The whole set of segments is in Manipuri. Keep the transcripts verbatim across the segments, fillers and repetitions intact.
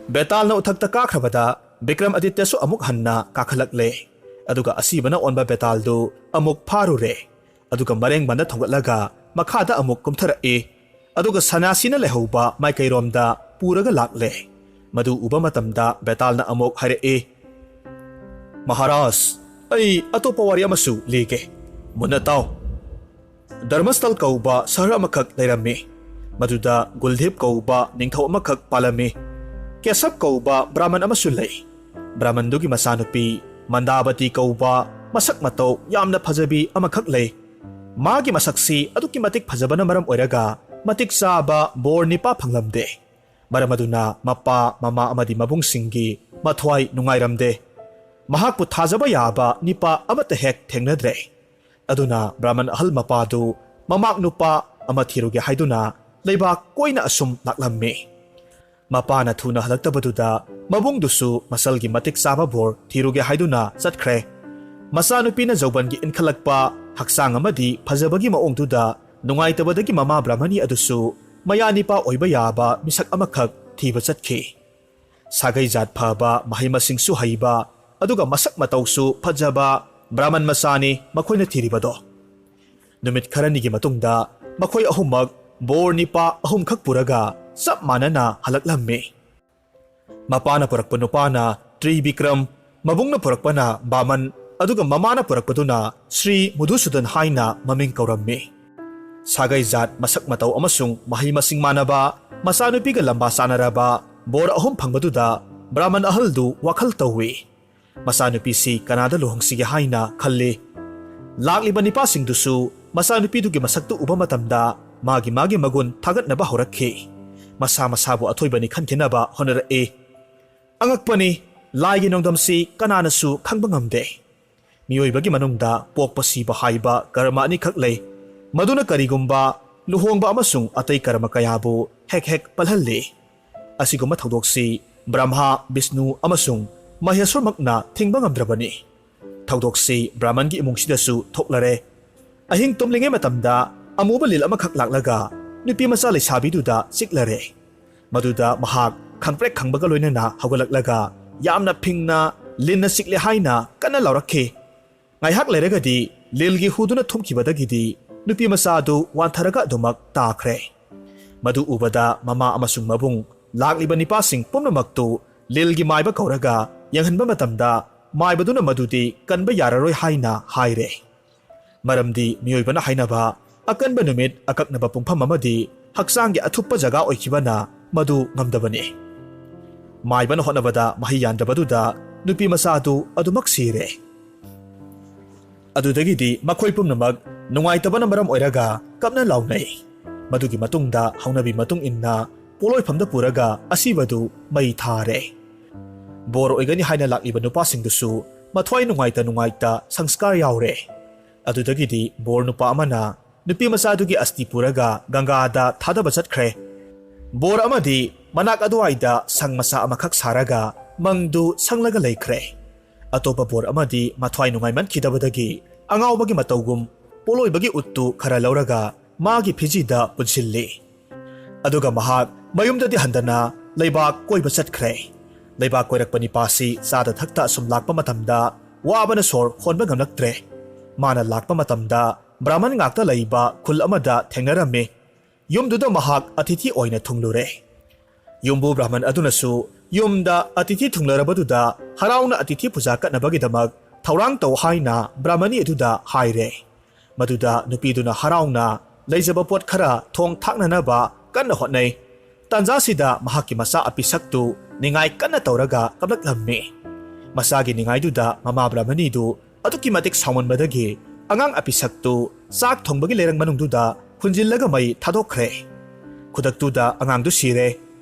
ꯕꯦꯇꯥꯜꯅ ꯎꯊꯛꯇ ꯀꯥꯈ꯭ꯔꯕꯗ ꯕꯤꯀ꯭ꯔꯝ ꯑꯗꯤꯇ꯭ꯌꯁꯨ ꯑꯃꯨꯛ ꯍꯟꯅ ꯀꯥꯈꯠꯂꯛꯂꯦ꯫ ꯑꯗꯨꯒ ꯑꯁꯤꯕꯅ ꯑꯣꯟꯕ ꯕꯦꯇꯥꯜꯗꯨ ꯑꯃꯨꯛ ꯐꯥꯔꯨꯔꯦ꯫ ꯑꯗꯨꯒ ꯃꯔꯦꯡꯕꯟꯗ ꯊꯣꯡꯒꯠꯂꯒ ꯃꯈꯥꯗ ꯑꯃꯨꯛ ꯀꯨꯝꯊꯔꯛꯏ꯫ ꯑꯗꯨꯒ ꯁꯅꯥꯁꯤꯅ ꯂꯩꯍꯧꯕ ꯃꯥꯏꯀꯩꯔꯣꯝꯗ ꯄꯨꯔꯒ ꯂꯥꯛꯂꯦ꯫ ꯃꯗꯨ ꯎꯕ ꯃꯇꯝꯗ ꯕꯦꯇꯥꯜꯅ ꯑꯃꯨꯛ ꯍꯥꯏꯔꯛꯏ, "ꯃꯍꯥꯔꯥꯖ, ꯑꯩ ꯑꯇꯣꯞꯄ ꯋꯥꯔꯤ ꯑꯃꯁꯨ ꯂꯤꯒꯦ꯫ ꯃꯨꯟꯅ ꯇꯥꯎ꯫ ꯙꯔꯃꯁꯇꯜ ꯀꯧꯕ ꯁꯍꯔ ꯑꯃꯈꯛ ꯂꯩꯔꯝꯃꯤ꯫ ꯃꯗꯨꯗ ꯒꯨꯜꯙꯤꯞ ꯀꯧꯕ ꯅꯤꯡꯊꯧ ꯑꯃꯈꯛ ꯄꯥꯜꯂꯝꯃꯤ꯫ ꯀꯦꯁꯞ ꯀꯧꯕ ꯕ꯭ꯔꯥꯍꯃꯟ ꯑꯃꯁꯨ ꯂꯩ꯫ ꯕ꯭ꯔꯥꯍꯃꯟꯗꯨꯒꯤ ꯃꯆꯥꯅꯨꯄꯤ ꯃꯟꯗꯥꯕꯇꯤ ꯀꯧꯕ ꯃꯁꯛ ꯃꯇꯧ ꯌꯥꯝꯅ ꯐꯖꯕꯤ ꯑꯃꯈꯛ ꯂꯩ꯫ ꯃꯥꯒꯤ ꯃꯁꯛꯁꯤ ꯑꯗꯨꯛꯀꯤ ꯃꯇꯤꯛ ꯐꯖꯕꯅ ꯃꯔꯝ ꯑꯣꯏꯔꯒ ꯃꯇꯤꯛ ꯆꯥꯕ ꯕꯣꯔ ꯅꯤꯄꯥ ꯐꯪꯂꯝꯗꯦ꯫ ꯃꯔꯝ ꯑꯗꯨꯅ ꯃꯄꯥ, ꯃꯃꯥ ꯑꯃꯗꯤ ꯃꯕꯨꯡꯁꯤꯡꯒꯤ ꯃꯊ꯭ꯋꯥꯏ ꯅꯨꯡꯉꯥꯏꯔꯝꯗꯦ꯫ ꯃꯍꯥꯛꯄꯨ ꯊꯥꯖꯕ ꯌꯥꯕ ꯅꯤꯄꯥ ꯑꯃꯠꯇ ꯍꯦꯛ ꯊꯦꯡꯅꯗ꯭ꯔꯦ꯫ ꯑꯗꯨꯅ ꯕ꯭ꯔꯥꯍꯃꯟ ꯑꯍꯜ ꯃꯄꯥꯗꯨ ꯃꯃꯥꯛ ꯅꯨꯄꯥ ꯑꯃ ꯊꯤꯔꯨꯒꯦ ꯍꯥꯏꯗꯨꯅ ꯂꯩꯕꯥꯛ ꯀꯣꯏꯅ ꯑꯁꯨꯝ ꯂꯥꯛꯂꯝꯃꯤ꯫ ꯃꯄꯥꯅ ꯊꯨꯅ ꯍꯜꯂꯛꯇꯕꯗꯨꯗ ꯃꯕꯨꯡꯗꯨꯁꯨ ꯃꯁꯜꯒꯤ ꯃꯇꯤꯛ ꯆꯥꯕ ꯕꯣꯔ ꯊꯤꯔꯨꯒꯦ ꯍꯥꯏꯗꯨꯅ ꯆꯠꯈ꯭ꯔꯦ꯫ ꯃꯆꯥꯅꯨꯄꯤꯅ ꯖꯧꯕꯟꯒꯤ ꯏꯟꯈꯠꯂꯛꯄ, ꯍꯛꯆꯥꯡ ꯑꯃꯗꯤ ꯐꯖꯕꯒꯤ ꯃꯑꯣꯡꯗꯨꯗ ꯅꯨꯡꯉꯥꯏꯇꯕꯗꯒꯤ ꯃꯃꯥ ꯕ꯭ꯔꯥꯍꯃꯅꯤ ꯑꯗꯨꯁꯨ ꯃꯌꯥ ꯅꯤꯄꯥ ꯑꯣꯏꯕ ꯌꯥꯕ ꯃꯤꯁꯛ ꯑꯃꯈꯛ ꯊꯤꯕ ꯆꯠꯈꯤ꯫ ꯁꯥꯒꯩ ꯖꯥꯠ ꯐꯕ, ꯃꯍꯩ ꯃꯁꯤꯡꯁꯨ ꯍꯩꯕ, ꯑꯗꯨꯒ ꯃꯁꯛ ꯃꯇꯧꯁꯨ ꯐꯖꯕ ꯕ꯭ꯔꯥꯍꯃꯟ ꯃꯆꯥꯅꯤ ꯃꯈꯣꯏꯅ ꯊꯤꯔꯤꯕꯗꯣ꯫ ꯅꯨꯃꯤꯠ ꯈꯔꯅꯤꯒꯤ ꯃꯇꯨꯡꯗ ꯃꯈꯣꯏ ꯑꯍꯨꯝꯃꯛ ꯕꯣꯔ ꯅꯤꯄꯥ ꯑꯍꯨꯝꯈꯛ ꯄꯨꯔꯒ ꯆꯞ ꯃꯥꯟꯅꯅ ꯍꯜꯂꯛꯂꯝꯃꯤ꯫ ꯃꯄꯥꯅ ꯄꯨꯔꯛꯄ ꯅꯨꯄꯥꯅ ꯇ꯭ꯔꯤꯕꯤꯀ꯭ꯔꯝ, ꯃꯕꯨꯡꯅ ꯄꯨꯔꯛꯄꯅ ꯕꯥꯃꯟ, ꯑꯗꯨꯒ ꯃꯃꯥꯅ ꯄꯨꯔꯛꯄꯗꯨꯅ ꯁ꯭ꯔꯤ ꯃꯨꯙꯨꯁꯨꯗꯟ ꯍꯥꯏꯅ ꯃꯃꯤꯡ ꯀꯧꯔꯝꯃꯤ꯫ ꯁꯥꯒꯩ ꯖꯥꯠ, ꯃꯁꯛ ꯃꯇꯧ ꯑꯃꯁꯨꯡ ꯃꯍꯩ ꯃꯁꯤꯡ ꯃꯥꯟꯅꯕ ꯃꯆꯥꯅꯨꯄꯤꯒ ꯂꯝꯕꯥ ꯆꯥꯅꯔꯕ ꯕꯣꯔ ꯑꯍꯨꯝ ꯐꯪꯕꯗꯨꯗ ꯕ꯭ꯔꯥꯍꯃꯟ ꯑꯍꯜꯗꯨ ꯋꯥꯈꯜ ꯇꯧꯏ꯫ ꯃꯆꯥꯅꯨꯄꯤꯁꯤ ꯀꯅꯥꯗ ꯂꯨꯍꯣꯡꯁꯤꯒꯦ ꯍꯥꯏꯅ ꯈꯜꯂꯤ꯫ ꯂꯥꯛꯂꯤꯕ ꯅꯤꯄꯥꯁꯤꯡꯗꯨꯁꯨ ꯃꯆꯥꯅꯨꯄꯤꯗꯨꯒꯤ ꯃꯁꯛꯇꯨ ꯎꯕ ꯃꯇꯝꯗ ꯃꯥꯒꯤ ꯃꯥꯒꯤ ꯃꯒꯨꯟ ꯊꯥꯒꯠꯅꯕ ꯍꯧꯔꯛꯈꯤ꯫ ꯃꯁꯥ ꯃꯁꯥꯕꯨ ꯑꯊꯣꯏꯕꯅꯤ ꯈꯟꯈꯤꯅꯕ ꯍꯣꯠꯅꯔꯛꯏ꯫ ꯑꯉꯛꯄꯅꯤ, ꯂꯥꯏꯒꯤ ꯅꯣꯡꯗꯝꯁꯤ ꯀꯅꯥꯅꯁꯨ ꯈꯪꯕ ꯉꯝꯗꯦ꯫ ꯃꯤꯑꯣꯏꯕꯒꯤ ꯃꯅꯨꯡꯗ ꯄꯣꯛꯄ ꯁꯤꯕ ꯍꯥꯏꯕ ꯀꯔꯃ ꯑꯅꯤꯈꯛ ꯂꯩ꯫ ꯃꯗꯨꯅ ꯀꯔꯤꯒꯨꯝꯕ ꯂꯨꯍꯣꯡꯕ ꯑꯃꯁꯨꯡ ꯑꯇꯩ ꯀꯔꯃ ꯀꯌꯥꯕꯨ ꯍꯦꯛ ꯍꯦꯛ ꯄꯜꯍꯜꯂꯤ꯫ ꯑꯁꯤꯒꯨꯝꯕ ꯊꯧꯗꯣꯛꯁꯤ ꯕ꯭ꯔꯍꯃꯥ, ꯕꯤꯁꯅꯨ ꯑꯃꯁꯨꯡ ꯃꯍꯦꯁ꯭ꯋꯔꯃꯛꯅ ꯊꯤꯡꯕ ꯉꯝꯗ꯭ꯔꯕꯅꯤ꯫ ꯊꯧꯗꯣꯛꯁꯤ ꯕ꯭ꯔꯥꯍꯃꯟꯒꯤ ꯏꯃꯨꯡꯁꯤꯗꯁꯨ ꯊꯣꯛꯂꯔꯦ꯫ ꯑꯍꯤꯡ ꯇꯨꯝꯂꯤꯉꯩ ꯃꯇꯝꯗ ꯑꯃꯨꯕ ꯂꯤꯜ ꯑꯃꯈꯛ ꯂꯥꯛꯂꯒ ꯅꯨꯄꯤ ꯃꯆꯥ ꯂꯩꯁꯥꯕꯤꯗꯨꯗ ꯆꯤꯛꯂꯔꯦ꯫ ꯃꯗꯨꯗ ꯃꯍꯥꯛ ꯈꯪꯄ꯭ꯔꯦꯛ ꯈꯪꯕꯒ ꯂꯣꯏꯅꯅ ꯍꯧꯒꯠꯂꯛꯂꯒ ꯌꯥꯝꯅ ꯐꯤꯡꯅ ꯂꯤꯟꯅ ꯆꯤꯛꯂꯦ ꯍꯥꯏꯅ ꯀꯟꯅ ꯂꯥꯎꯔꯛꯈꯤ꯫ ꯉꯥꯏꯍꯥꯛ ꯂꯩꯔꯒꯗꯤ ꯂꯤꯜꯒꯤ ꯍꯨꯗꯨꯅ ꯊꯨꯝꯈꯤꯕꯗꯒꯤꯗꯤ ꯅꯨꯄꯤ ꯃꯆꯥ ꯑꯗꯨ ꯋꯥꯟꯊꯔꯒ ꯑꯗꯨꯃꯛ ꯇꯥꯈ꯭ꯔꯦ꯫ ꯃꯗꯨ ꯎꯕꯗ ꯃꯃꯥ ꯑꯃꯁꯨꯡ ꯃꯕꯨꯡ, ꯂꯥꯛꯂꯤꯕ ꯅꯤꯄꯥꯁꯤꯡ ꯄꯨꯝꯅꯃꯛꯇꯨ ꯂꯤꯜꯒꯤ ꯃꯥꯏꯕ ꯀꯧꯔꯒ ꯌꯦꯡꯍꯟꯕ ꯃꯇꯝꯗ, ꯃꯥꯏꯕꯗꯨꯅ ꯃꯗꯨꯗꯤ ꯀꯟꯕ ꯌꯥꯔꯔꯣꯏ ꯍꯥꯏꯅ ꯍꯥꯏꯔꯦ꯫ ꯃꯔꯝꯗꯤ ꯃꯤꯑꯣꯏꯕꯅ ꯍꯥꯏꯅꯕ, "ꯑꯀꯟꯕ ꯅꯨꯃꯤꯠ ꯑꯀꯛꯅꯕ ꯄꯨꯡꯐꯝ ꯑꯃꯗꯤ ꯍꯛꯆꯥꯡꯒꯤ ꯑꯊꯨꯞꯄ ꯖꯒꯥ ꯑꯣꯏꯈꯤꯕꯅ ꯃꯗꯨ ꯉꯝꯗꯕꯅꯤ"꯫ ꯃꯥꯏꯕꯅ ꯍꯣꯠꯅꯕꯗ ꯃꯍꯩ ꯌꯥꯟꯗ꯭ꯔꯕꯗꯨꯗ ꯅꯨꯄꯤ ꯃꯆꯥ ꯑꯗꯨ ꯑꯗꯨꯃꯛ ꯁꯤꯔꯦ꯫ ꯑꯗꯨꯗꯒꯤꯗꯤ ꯃꯈꯣꯏ ꯄꯨꯝꯅꯃꯛ ꯅꯨꯡꯉꯥꯏꯇꯕꯅ ꯃꯔꯝ ꯑꯣꯏꯔꯒ ꯀꯞꯅ ꯂꯥꯎꯅꯩ꯫ ꯃꯗꯨꯒꯤ ꯃꯇꯨꯡꯗ ꯍꯧꯅꯕꯤ ꯃꯇꯨꯡ ꯏꯟꯅ ꯄꯣꯠꯂꯣꯏꯐꯝꯗ ꯄꯨꯔꯒ ꯑꯁꯤꯕꯗꯨ ꯃꯩ ꯊꯥꯔꯦ꯫ ꯕꯣꯔ ꯑꯣꯏꯒꯅꯤ ꯍꯥꯏꯅ ꯂꯥꯛꯂꯤꯕ ꯅꯨꯄꯥꯁꯤꯡꯗꯨꯁꯨ ꯃꯊ꯭ꯋꯥꯏ ꯅꯨꯡꯉꯥꯏꯇ ꯅꯨꯡꯉꯥꯏꯇ ꯁꯪꯁꯀꯥꯔ ꯌꯥꯎꯔꯦ꯫ ꯑꯗꯨꯗꯒꯤꯗꯤ ꯕꯣꯔ ꯅꯨꯄꯥ ꯑꯃꯅ ꯅꯨꯄꯤ ꯃꯆꯥꯗꯨꯒꯤ ꯑꯁꯇꯤ ꯄꯨꯔꯒ ꯒꯪꯒꯥꯗ ꯊꯥꯗꯕ ꯆꯠꯈ꯭ꯔꯦ꯫ ꯕꯣꯔ ꯑꯃꯗꯤ ꯃꯅꯥꯛ ꯑꯗꯨꯋꯥꯏꯗ ꯁꯪ ꯃꯆꯥ ꯑꯃꯈꯛ ꯁꯥꯔꯒ ꯃꯪꯗꯨ ꯁꯪꯂꯒ ꯂꯩꯈ꯭ꯔꯦ꯫ ꯑꯇꯣꯞꯄ ꯕꯣꯔ ꯑꯃꯗꯤ ꯃꯊ꯭ꯋꯥꯏ ꯅꯨꯡꯉꯥꯏꯃꯟꯈꯤꯗꯕꯗꯒꯤ ꯑꯉꯥꯎꯕꯒꯤ ꯃꯇꯧꯒꯨꯝ ꯄꯣꯠꯂꯣꯏꯕꯒꯤ ꯎꯠꯇꯨ ꯈꯔ ꯂꯧꯔꯒ ꯃꯥꯒꯤ ꯐꯤꯖꯤꯗ ꯄꯨꯟꯁꯤꯜꯂꯤ꯫ ꯑꯗꯨꯒ ꯃꯍꯥꯛ ꯃꯌꯨꯝꯗꯗꯤ ꯍꯟꯗꯅ ꯂꯩꯕꯥꯛ ꯀꯣꯏꯕ ꯆꯠꯈ꯭ꯔꯦ꯫ ꯂꯩꯕꯥꯛ ꯀꯣꯏꯔꯛꯄ ꯅꯤꯄꯥꯁꯤ ꯆꯥꯗ ꯊꯛꯇ ꯑꯁꯨꯝ ꯂꯥꯛꯄ ꯃꯇꯝꯗ ꯋꯥꯕꯅ ꯁꯣꯔ ꯍꯣꯟꯕ ꯉꯝꯂꯛꯇ꯭ꯔꯦ꯫ ꯃꯥꯅ ꯂꯥꯛꯄ ꯃꯇꯝꯗ ꯕ꯭ꯔꯥꯍꯃꯟ ꯉꯥꯛꯇ ꯂꯩꯕ ꯈꯨꯜ ꯑꯃꯗ ꯊꯦꯡꯅꯔꯝꯃꯤ꯫ ꯌꯨꯝꯗꯨꯗ ꯃꯍꯥꯛ ꯑꯇꯤꯊꯤ ꯑꯣꯏꯅ ꯊꯨꯡꯂꯨꯔꯦ꯫ ꯌꯨꯝꯕꯨ ꯕ꯭ꯔꯥꯍꯃꯟ ꯑꯗꯨꯅꯁꯨ ꯌꯨꯝꯗ ꯑꯇꯤꯊꯤ ꯊꯨꯡꯂꯔꯕꯗꯨꯗ ꯍꯔꯥꯎꯅ ꯑꯇꯤꯊꯤ ꯄꯨꯖꯥ ꯀꯠꯅꯕꯒꯤꯗꯃꯛ ꯊꯧꯔꯥꯡ ꯇꯧ ꯍꯥꯏꯅ ꯕ꯭ꯔꯥꯍꯃꯅꯤ ꯑꯗꯨꯗ ꯍꯥꯏꯔꯦ꯫ ꯃꯗꯨꯗ ꯅꯨꯄꯤꯗꯨꯅ ꯍꯔꯥꯎꯅ ꯂꯩꯖꯕ ꯄꯣꯠ ꯈꯔ ꯊꯣꯡ ꯊꯥꯛꯅꯅꯕ ꯀꯟꯅ ꯍꯣꯠꯅꯩ꯫ ꯇꯥꯟꯖꯥꯁꯤꯗ ꯃꯍꯥꯛꯀꯤ ꯃꯆꯥ ꯑꯄꯤꯁꯛꯇꯨ ꯅꯤꯡꯉꯥꯏ ꯀꯟꯅ ꯇꯧꯔꯒ ꯀꯞꯂꯛꯂꯝꯃꯤ꯫ ꯃꯆꯥꯒꯤ ꯅꯤꯡꯉꯥꯏꯗꯨꯗ ꯃꯃꯥ ꯕ꯭ꯔꯥꯍꯃꯅꯤꯗꯨ ꯑꯗꯨꯛꯀꯤ ꯃꯇꯤꯛ ꯁꯥꯎꯃꯟꯕꯗꯒꯤ ꯑꯉꯥꯡ ꯑꯄꯤꯁꯛꯇꯨ ꯆꯥꯛ ꯊꯣꯡꯕꯒꯤ ꯂꯩꯔꯪ ꯃꯅꯨꯡꯗꯨꯗ ꯍꯨꯟꯖꯤꯜꯂꯒ ꯃꯩ ꯊꯥꯗꯣꯛꯈ꯭ꯔꯦ꯫ ꯈꯨꯗꯛꯇꯨꯗ ꯑꯉꯥꯡꯗꯨ ꯁꯤꯔꯦ꯫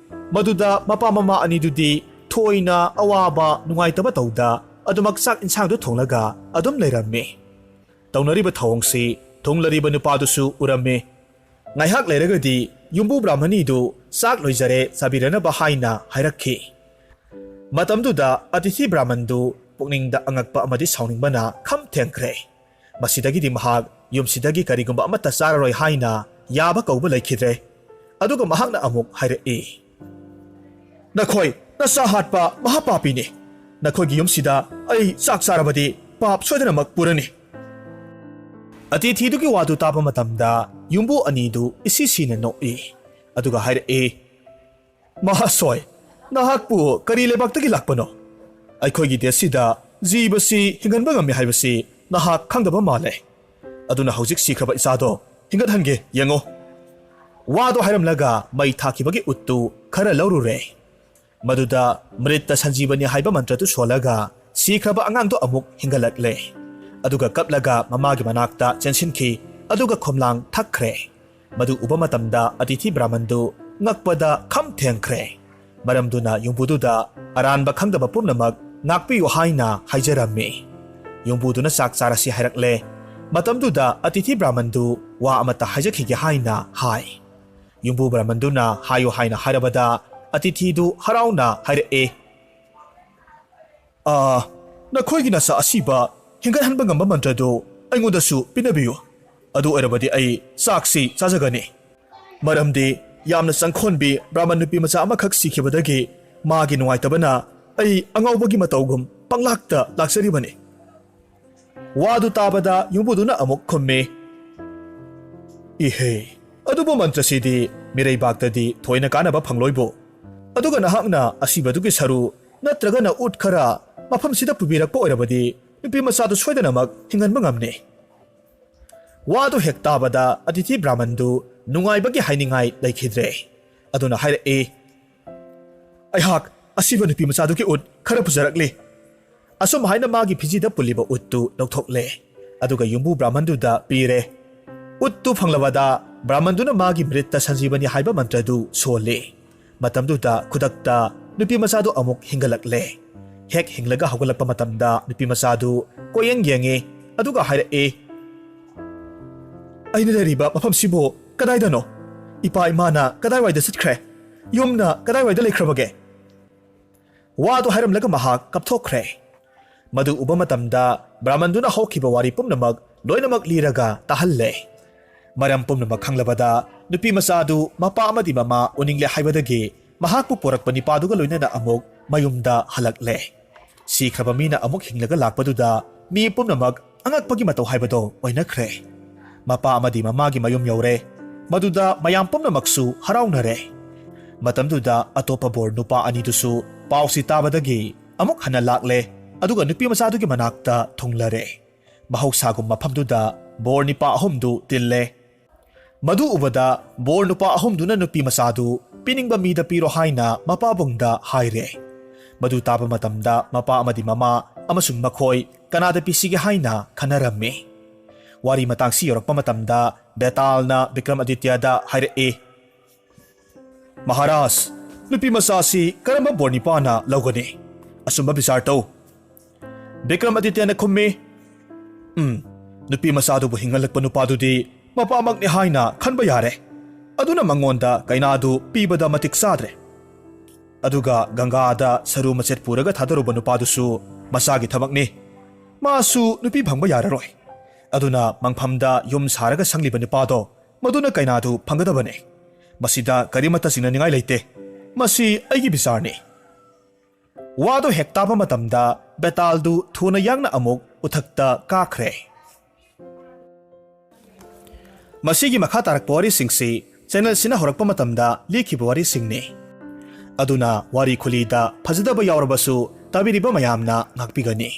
ꯃꯗꯨꯗ ꯃꯄꯥ ꯃꯃꯥ ꯑꯅꯤꯗꯨꯗꯤ ꯊꯣꯏꯅ ꯑꯋꯥꯕ ꯅꯨꯡꯉꯥꯏꯇꯕ ꯇꯧꯗ ꯑꯗꯨꯃꯛ ꯆꯥꯛ ꯏꯟꯁꯥꯡꯗꯨ ꯊꯣꯡꯂꯒ ꯑꯗꯨꯝ ꯂꯩꯔꯝꯃꯤ꯫ ꯇꯧꯅꯔꯤꯕ ꯊꯧꯑꯣꯡꯁꯤ ꯊꯨꯡꯂꯔꯤꯕ ꯅꯨꯄꯥꯗꯨꯁꯨ ꯎꯔꯝꯃꯤ꯫ ꯉꯥꯏꯍꯥꯛ ꯂꯩꯔꯒꯗꯤ ꯌꯨꯝꯕꯨ ꯕ꯭ꯔꯥꯍꯃꯅꯤꯗꯨ ꯆꯥꯛ ꯂꯣꯏꯖꯔꯦ, ꯆꯥꯕꯤꯔꯅꯕ ꯍꯥꯏꯅ ꯍꯥꯏꯔꯛꯈꯤ꯫ ꯃꯇꯝꯗꯨꯗ ꯑꯇꯤꯊꯤ ꯕ꯭ꯔꯥꯍꯃꯟꯗꯨ ꯄꯨꯛꯅꯤꯡꯗ ꯑꯉꯛꯄ ꯑꯃꯗꯤ ꯁꯥꯎꯅꯤꯡꯕꯅ ꯈꯝ ꯊꯦꯡꯈ꯭ꯔꯦ꯫ ꯃꯁꯤꯗꯒꯤꯗꯤ ꯃꯍꯥꯛ ꯌꯨꯝꯁꯤꯗꯒꯤ ꯀꯔꯤꯒꯨꯝꯕ ꯑꯃꯠꯇ ꯆꯥꯔꯔꯣꯏ ꯍꯥꯏꯅ ꯌꯥꯕ ꯀꯧꯕ ꯂꯩꯈꯤꯗ꯭ꯔꯦ꯫ ꯑꯗꯨꯒ ꯃꯍꯥꯛꯅ ꯑꯃꯨꯛ ꯍꯥꯏꯔꯛꯏ, "ꯅꯈꯣꯏ ꯅꯆꯥ ꯍꯥꯠꯄ ꯃꯍꯥꯄꯥꯄꯤꯅꯤ꯫ ꯅꯈꯣꯏꯒꯤ ꯌꯨꯝꯁꯤꯗ ꯑꯩ ꯆꯥꯛ ꯆꯥꯔꯕꯗꯤ ꯄꯥꯞ ꯁꯣꯏꯗꯅꯃꯛ ꯄꯨꯔꯅꯤ"꯫ ꯑꯇꯤꯊꯤꯗꯨꯒꯤ ꯋꯥꯗꯨ ꯇꯥꯕ ꯃꯇꯝꯗ ꯌꯨꯝꯕꯨ ꯑꯅꯤꯗꯨ ꯏꯁꯤ ꯁꯤꯅ ꯅꯣꯛꯏ꯫ ꯑꯗꯨꯒ ꯍꯥꯏꯔꯛꯏ, "ꯃꯍꯥꯁꯣꯏ, ꯅꯍꯥꯛꯄꯨ ꯀꯔꯤ ꯂꯩꯕꯥꯛꯇꯒꯤ ꯂꯥꯛꯄꯅꯣ? ꯑꯩꯈꯣꯏꯒꯤ ꯗꯦꯁꯁꯤꯗ ꯖꯤꯕꯁꯤ ꯍꯤꯡꯍꯟꯕ ꯉꯝꯃꯤ ꯍꯥꯏꯕꯁꯤ ꯅꯍꯥꯛ ꯈꯪꯗꯕ ꯃꯥꯜꯂꯦ꯫ ꯑꯗꯨꯅ ꯍꯧꯖꯤꯛ ꯁꯤꯈ꯭ꯔꯕ ꯏꯆꯥꯗꯣ ꯍꯤꯡꯒꯠꯍꯟꯒꯦ, ꯌꯦꯡꯉꯣ"꯫ ꯋꯥꯗꯣ ꯍꯥꯏꯔꯝꯂꯒ ꯃꯩ ꯊꯥꯈꯤꯕꯒꯤ ꯎꯠꯇꯨ ꯈꯔ ꯂꯧꯔꯨꯔꯦ꯫ ꯃꯗꯨꯗ ꯃ꯭ꯔꯤꯠꯇ ꯁꯟꯖꯤꯕꯅꯤ ꯍꯥꯏꯕ ꯃꯟꯇ꯭ꯔꯗꯨ ꯁꯣꯜꯂꯒ ꯁꯤꯈ꯭ꯔꯕ ꯑꯉꯥꯡꯗꯣ ꯑꯃꯨꯛ ꯍꯤꯡꯒꯠꯂꯛꯂꯦ꯫ ꯑꯗꯨꯒ ꯀꯞꯂꯒ ꯃꯃꯥꯒꯤ ꯃꯅꯥꯛꯇ ꯆꯦꯟꯁꯤꯟꯈꯤ, ꯑꯗꯨꯒ ꯈꯣꯝꯂꯥꯡ ꯊꯛꯈ꯭ꯔꯦ꯫ ꯃꯗꯨ ꯎꯕ ꯃꯇꯝꯗ ꯑꯇꯤꯊꯤ ꯕ꯭ꯔꯥꯍꯃꯟꯗꯨ ꯉꯛꯄꯗ ꯈꯝ ꯊꯦꯡꯈ꯭ꯔꯦ꯫ ꯃꯔꯝꯗꯨꯅ ꯌꯨꯝꯕꯨꯗꯨꯗ ꯑꯔꯥꯟꯕ ꯈꯪꯗꯕ ꯄꯨꯝꯅꯃꯛ ꯉꯥꯛꯄꯤꯌꯨ ꯍꯥꯏꯅ ꯍꯥꯏꯖꯔꯝꯃꯤ꯫ ꯌꯨꯝꯕꯨꯗꯨꯅ ꯆꯥꯛ ꯆꯥꯔꯁꯤ ꯍꯥꯏꯔꯛꯂꯦ꯫ ꯃꯇꯝꯗꯨꯗ ꯑꯇꯤꯊꯤ ꯕ꯭ꯔꯥꯍꯃꯟꯗꯨ ꯋꯥ ꯑꯃꯠꯇ ꯍꯥꯏꯖꯈꯤꯒꯦ ꯍꯥꯏꯅ ꯍꯥꯏ꯫ ꯌꯨꯝꯕꯨ ꯕ꯭ꯔꯥꯍꯃꯟꯗꯨꯅ ꯍꯥꯏꯌꯨ ꯍꯥꯏꯅ ꯍꯥꯏꯔꯕꯗ ꯑꯇꯤꯊꯤꯗꯨ ꯍꯔꯥꯎꯅ ꯍꯥꯏꯔꯛꯑꯦ, "ꯑꯥ, ꯅꯈꯣꯏꯒꯤ ꯅꯆꯥ ꯑꯁꯤꯕ ꯍꯤꯡꯒꯠꯍꯟꯕ ꯉꯝꯕ ꯃꯟꯇ꯭ꯔꯗꯨ ꯑꯩꯉꯣꯟꯗꯁꯨ ꯄꯤꯅꯕꯤꯌꯨ꯫ ꯑꯗꯨ ꯑꯣꯏꯔꯕꯗꯤ ꯑꯩ ꯆꯥꯛꯁꯤ ꯆꯥꯖꯒꯅꯤ꯫ ꯃꯔꯝꯗꯤ ꯌꯥꯝꯅ ꯆꯪꯈꯣꯟꯕꯤ ꯕ꯭ꯔꯥꯍꯃꯟ ꯅꯨꯄꯤ ꯃꯆꯥ ꯑꯃꯈꯛ ꯁꯤꯈꯤꯕꯗꯒꯤ ꯃꯥꯒꯤ ꯅꯨꯡꯉꯥꯏꯇꯕꯅ ꯑꯩ ꯑꯉꯥꯎꯕꯒꯤ ꯃꯇꯧꯒꯨꯝ ꯄꯪꯂꯥꯛꯇ ꯂꯥꯛꯆꯔꯤꯕꯅꯤ"꯫ ꯋꯥꯗꯨ ꯇꯥꯕꯗ ꯌꯨꯝꯕꯨꯗꯨꯅ ꯑꯃꯨꯛ ꯈꯨꯝꯃꯤ, "ꯏꯍꯦ, ꯑꯗꯨꯕꯨ ꯃꯟꯇ꯭ꯔꯁꯤꯗꯤ ꯃꯤꯔꯩꯕꯥꯛꯇꯗꯤ ꯊꯣꯏꯅ ꯀꯥꯟꯅꯕ ꯐꯪꯂꯣꯏꯕꯨ꯫ ꯑꯗꯨꯒ ꯅꯍꯥꯛꯅ ꯑꯁꯤꯕꯗꯨꯒꯤ ꯁꯔꯨ ꯅꯠꯇ꯭ꯔꯒꯅ ꯎꯠ ꯈꯔ ꯃꯐꯝꯁꯤꯗ ꯄꯨꯕꯤꯔꯛꯄ ꯑꯣꯏꯔꯕꯗꯤ ꯅꯨꯄꯤ ꯃꯆꯥꯗꯨ ꯁꯣꯏꯗꯅꯃꯛ ꯍꯤꯡꯍꯟꯕ ꯉꯝꯅꯤ"꯫ ꯋꯥꯗꯨ ꯍꯦꯛ ꯇꯥꯕꯗ ꯑꯇꯤꯊꯤ ꯕ꯭ꯔꯥꯍꯃꯟꯗꯨ ꯅꯨꯡꯉꯥꯏꯕꯒꯤ ꯍꯥꯏꯅꯤꯡꯉꯥꯏ ꯂꯩꯈꯤꯗ꯭ꯔꯦ꯫ ꯑꯗꯨꯅ ꯍꯥꯏꯔꯛꯏ, "ꯑꯩꯍꯥꯛ ꯑꯁꯤꯕ ꯅꯨꯄꯤ ꯃꯆꯥꯗꯨꯒꯤ ꯎꯠ ꯈꯔ ꯄꯨꯖꯔꯛꯂꯤ"꯫ ꯑꯁꯨꯝ ꯍꯥꯏꯅ ꯃꯥꯒꯤ ꯐꯤꯖꯤꯗ ꯄꯨꯜꯂꯤꯕ ꯎꯠꯇꯨ ꯂꯧꯊꯣꯛꯂꯦ꯫ ꯑꯗꯨꯒ ꯌꯨꯝꯕꯨ ꯕ꯭ꯔꯥꯍꯃꯟꯗꯨꯗ ꯄꯤꯔꯦ꯫ ꯎꯠꯇꯨ ꯐꯪꯂꯕꯗ ꯕ꯭ꯔꯥꯍꯃꯟꯗꯨꯅ ꯃꯥꯒꯤ ꯃ꯭ꯔꯤꯠꯇ ꯁꯟꯖꯤꯕꯅꯤ ꯍꯥꯏꯕ ꯃꯟꯇ꯭ꯔꯗꯨ ꯁꯣꯜꯂꯤ꯫ ꯃꯇꯝꯗꯨꯗ ꯈꯨꯗꯛꯇ ꯅꯨꯄꯤ ꯃꯆꯥꯗꯨ ꯑꯃꯨꯛ ꯍꯤꯡꯒꯠꯂꯛꯂꯦ꯫ ꯍꯦꯛ ꯍꯤꯡꯂꯒ ꯍꯧꯒꯠꯂꯛꯄ ꯃꯇꯝꯗ ꯅꯨꯄꯤ ꯃꯆꯥꯗꯨ ꯀꯣꯏꯌꯦꯡ ꯌꯦꯡꯉꯤ, ꯑꯗꯨꯒ ꯍꯥꯏꯔꯛꯏ, "ꯑꯩꯅ ꯂꯩꯔꯤꯕ ꯃꯐꯝꯁꯤꯕꯨ ꯀꯗꯥꯏꯗꯅꯣ? ꯏꯄꯥ ꯏꯃꯥꯅ ꯀꯗꯥꯏꯋꯥꯏꯗ ꯆꯠꯈ꯭ꯔꯦ? ꯌꯨꯝꯅ ꯀꯗꯥꯏꯋꯥꯏꯗ ꯂꯩꯈ꯭ꯔꯕꯒꯦ?" ꯋꯥꯗꯨ ꯍꯥꯏꯔꯝꯂꯒ ꯃꯍꯥꯛ ꯀꯞꯊꯣꯛꯈ꯭ꯔꯦ꯫ ꯃꯗꯨ ꯎꯕ ꯃꯇꯝꯗ ꯕ꯭ꯔꯥꯍꯃꯟꯗꯨꯅ ꯍꯧꯈꯤꯕ ꯋꯥꯔꯤ ꯄꯨꯝꯅꯃꯛ ꯂꯣꯏꯅꯃꯛ ꯂꯤꯔꯒ ꯇꯥꯍꯜꯂꯦ꯫ ꯃꯔꯝ ꯄꯨꯝꯅꯃꯛ ꯈꯪꯂꯕꯗ ꯅꯨꯄꯤ ꯃꯆꯥꯗꯨ ꯃꯄꯥ ꯑꯃꯗꯤ ꯃꯃꯥ ꯎꯅꯤꯡꯂꯦ ꯍꯥꯏꯕꯗꯒꯤ ꯃꯍꯥꯛꯄꯨ ꯄꯣꯔꯛꯄ ꯅꯤꯄꯥꯗꯨꯒ ꯂꯣꯏꯅꯅ ꯑꯃꯨꯛ ꯃꯌꯨꯝꯗ ꯍꯜꯂꯛꯂꯦ꯫ ꯁꯤꯈ꯭ꯔꯕ ꯃꯤꯅ ꯑꯃꯨꯛ ꯍꯤꯡꯂꯒ ꯂꯥꯛꯄꯗꯨꯗ ꯃꯤ ꯄꯨꯝꯅꯃꯛ ꯑꯉꯛꯄꯒꯤ ꯃꯇꯧ ꯍꯥꯏꯕꯗꯣ ꯑꯣꯏꯅꯈ꯭ꯔꯦ꯫ ꯃꯄꯥ ꯑꯃꯗꯤ ꯃꯃꯥꯒꯤ ꯃꯌꯨꯝ ꯌꯧꯔꯦ꯫ ꯃꯗꯨꯗ ꯃꯌꯥꯝ ꯄꯨꯝꯅꯃꯛꯁꯨ ꯍꯔꯥꯎꯅꯔꯦ꯫ ꯃꯇꯝꯗꯨꯗ ꯑꯇꯣꯞꯄ ꯕꯣꯔ ꯅꯨꯄꯥ ꯑꯅꯤꯗꯨꯁꯨ ꯄꯥꯎꯁꯤ ꯇꯥꯕꯗꯒꯤ ꯑꯃꯨꯛ ꯍꯟꯅ ꯂꯥꯛꯂꯦ꯫ ꯑꯗꯨꯒ ꯅꯨꯄꯤ ꯃꯆꯥꯗꯨꯒꯤ ꯃꯅꯥꯛꯇ ꯊꯨꯡꯂꯔꯦ꯫ ꯃꯍꯧꯁꯥꯒꯨꯝ ꯃꯐꯝꯗꯨꯗ ꯕꯣꯔ ꯅꯤꯄꯥ ꯑꯍꯨꯝꯗꯨ ꯇꯤꯜꯂꯦ꯫ ꯃꯗꯨ ꯎꯕꯗ ꯕꯣꯔ ꯅꯨꯄꯥ ꯑꯍꯨꯝꯗꯨꯅ ꯅꯨꯄꯤ ꯃꯆꯥꯗꯨ ꯄꯤꯅꯤꯡꯕ ꯃꯤꯗ ꯄꯤꯔꯣ ꯍꯥꯏꯅ ꯃꯄꯥꯕꯨꯡꯗ ꯍꯥꯏꯔꯦ꯫ ꯃꯗꯨ ꯇꯥꯕ ꯃꯇꯝꯗ ꯃꯄꯥ ꯑꯃꯗꯤ ꯃꯃꯥ ꯑꯃꯁꯨꯡ ꯃꯈꯣꯏ ꯀꯅꯥꯗ ꯄꯤꯁꯤꯒꯦ ꯍꯥꯏꯅ ꯈꯟꯅꯔꯝꯃꯤ꯫ ꯋꯥꯔꯤ ꯃꯇꯥꯡꯁꯤ ꯌꯧꯔꯛꯄ ꯃꯇꯝꯗ ꯕꯦꯇꯥꯜꯅ ꯕꯤꯀ꯭ꯔꯝ ꯑꯗꯤꯇ꯭ꯌꯗ ꯍꯥꯏꯔꯛꯏ, "ꯃꯍꯥꯔꯥꯖ, ꯅꯨꯄꯤ ꯃꯆꯥꯁꯤ ꯀꯔꯝꯕ ꯕꯣꯔ ꯅꯤꯄꯥꯅ ꯂꯧꯒꯅꯤ? ꯑꯆꯨꯝꯕ ꯕꯤꯆꯥꯔ ꯇꯧ꯫" ꯕꯤꯀ꯭ꯔꯝ ꯑꯗꯤꯇ꯭ꯌꯅ ꯈꯨꯝꯃꯤ, "ꯎꯝ, ꯅꯨꯄꯤ ꯃꯆꯥꯗꯨꯕꯨ ꯍꯤꯡꯍꯜꯂꯛꯄ ꯅꯨꯄꯥꯗꯨꯗꯤ ꯃꯄꯥꯃꯛꯅꯤ ꯍꯥꯏꯅ ꯈꯟꯕ ꯌꯥꯔꯦ꯫ ꯑꯗꯨꯅ ꯃꯉꯣꯟꯗ ꯀꯩꯅꯥꯗꯨ ꯄꯤꯕꯗ ꯃꯇꯤꯛ ꯆꯥꯗ꯭ꯔꯦ꯫ ꯑꯗꯨꯒ ꯒꯪꯒꯥꯗ ꯁꯔꯨ ꯃꯆꯦꯠ ꯄꯨꯔꯒ ꯊꯥꯗꯔꯨꯕ ꯅꯨꯄꯥꯗꯨꯁꯨ ꯃꯆꯥꯒꯤ ꯊꯕꯛꯅꯤ꯫ ꯃꯥꯁꯨ ꯅꯨꯄꯤ ꯐꯪꯕ ꯌꯥꯔꯔꯣꯏ꯫ ꯑꯗꯨꯅ ꯃꯪꯐꯝꯗ ꯌꯨꯝ ꯁꯥꯔꯒ ꯁꯪꯂꯤꯕ ꯅꯨꯄꯥꯗꯣ, ꯃꯗꯨꯅ ꯀꯩꯅꯥꯗꯨ ꯐꯪꯒꯗꯕꯅꯤ꯫ ꯃꯁꯤꯗ ꯀꯔꯤꯃꯠꯇ ꯆꯤꯡꯅꯅꯤꯡꯉꯥꯏ ꯂꯩꯇꯦ꯫ ꯃꯁꯤ ꯑꯩꯒꯤ ꯕꯤꯆꯥꯔꯅꯤ꯫" ꯋꯥꯗꯨ ꯍꯦꯛ ꯇꯥꯕ ꯃꯇꯝꯗ ꯕꯦꯇꯥꯜꯗꯨ ꯊꯨꯅ ꯌꯥꯡꯅ ꯑꯃꯨꯛ ꯎꯊꯛꯇ ꯀꯥꯈ꯭ꯔꯦ꯫ ꯃꯁꯤꯒꯤ ꯃꯈꯥ ꯇꯥꯔꯛꯄ ꯋꯥꯔꯤꯁꯤꯡꯁꯤ ꯆꯦꯅꯦꯜꯁꯤꯅ ꯍꯧꯔꯛꯄ ꯃꯇꯝꯗ ꯂꯤꯈꯤꯕ ꯋꯥꯔꯤꯁꯤꯡꯅꯤ꯫ ꯑꯗꯨꯅ ꯋꯥꯔꯤ ꯈꯨꯂꯤꯗ ꯐꯖꯗꯕ ꯌꯥꯎꯔꯕꯁꯨ ꯇꯥꯕꯤꯔꯤꯕ ꯃꯌꯥꯝꯅ ꯉꯥꯛꯄꯤꯒꯅꯤ꯫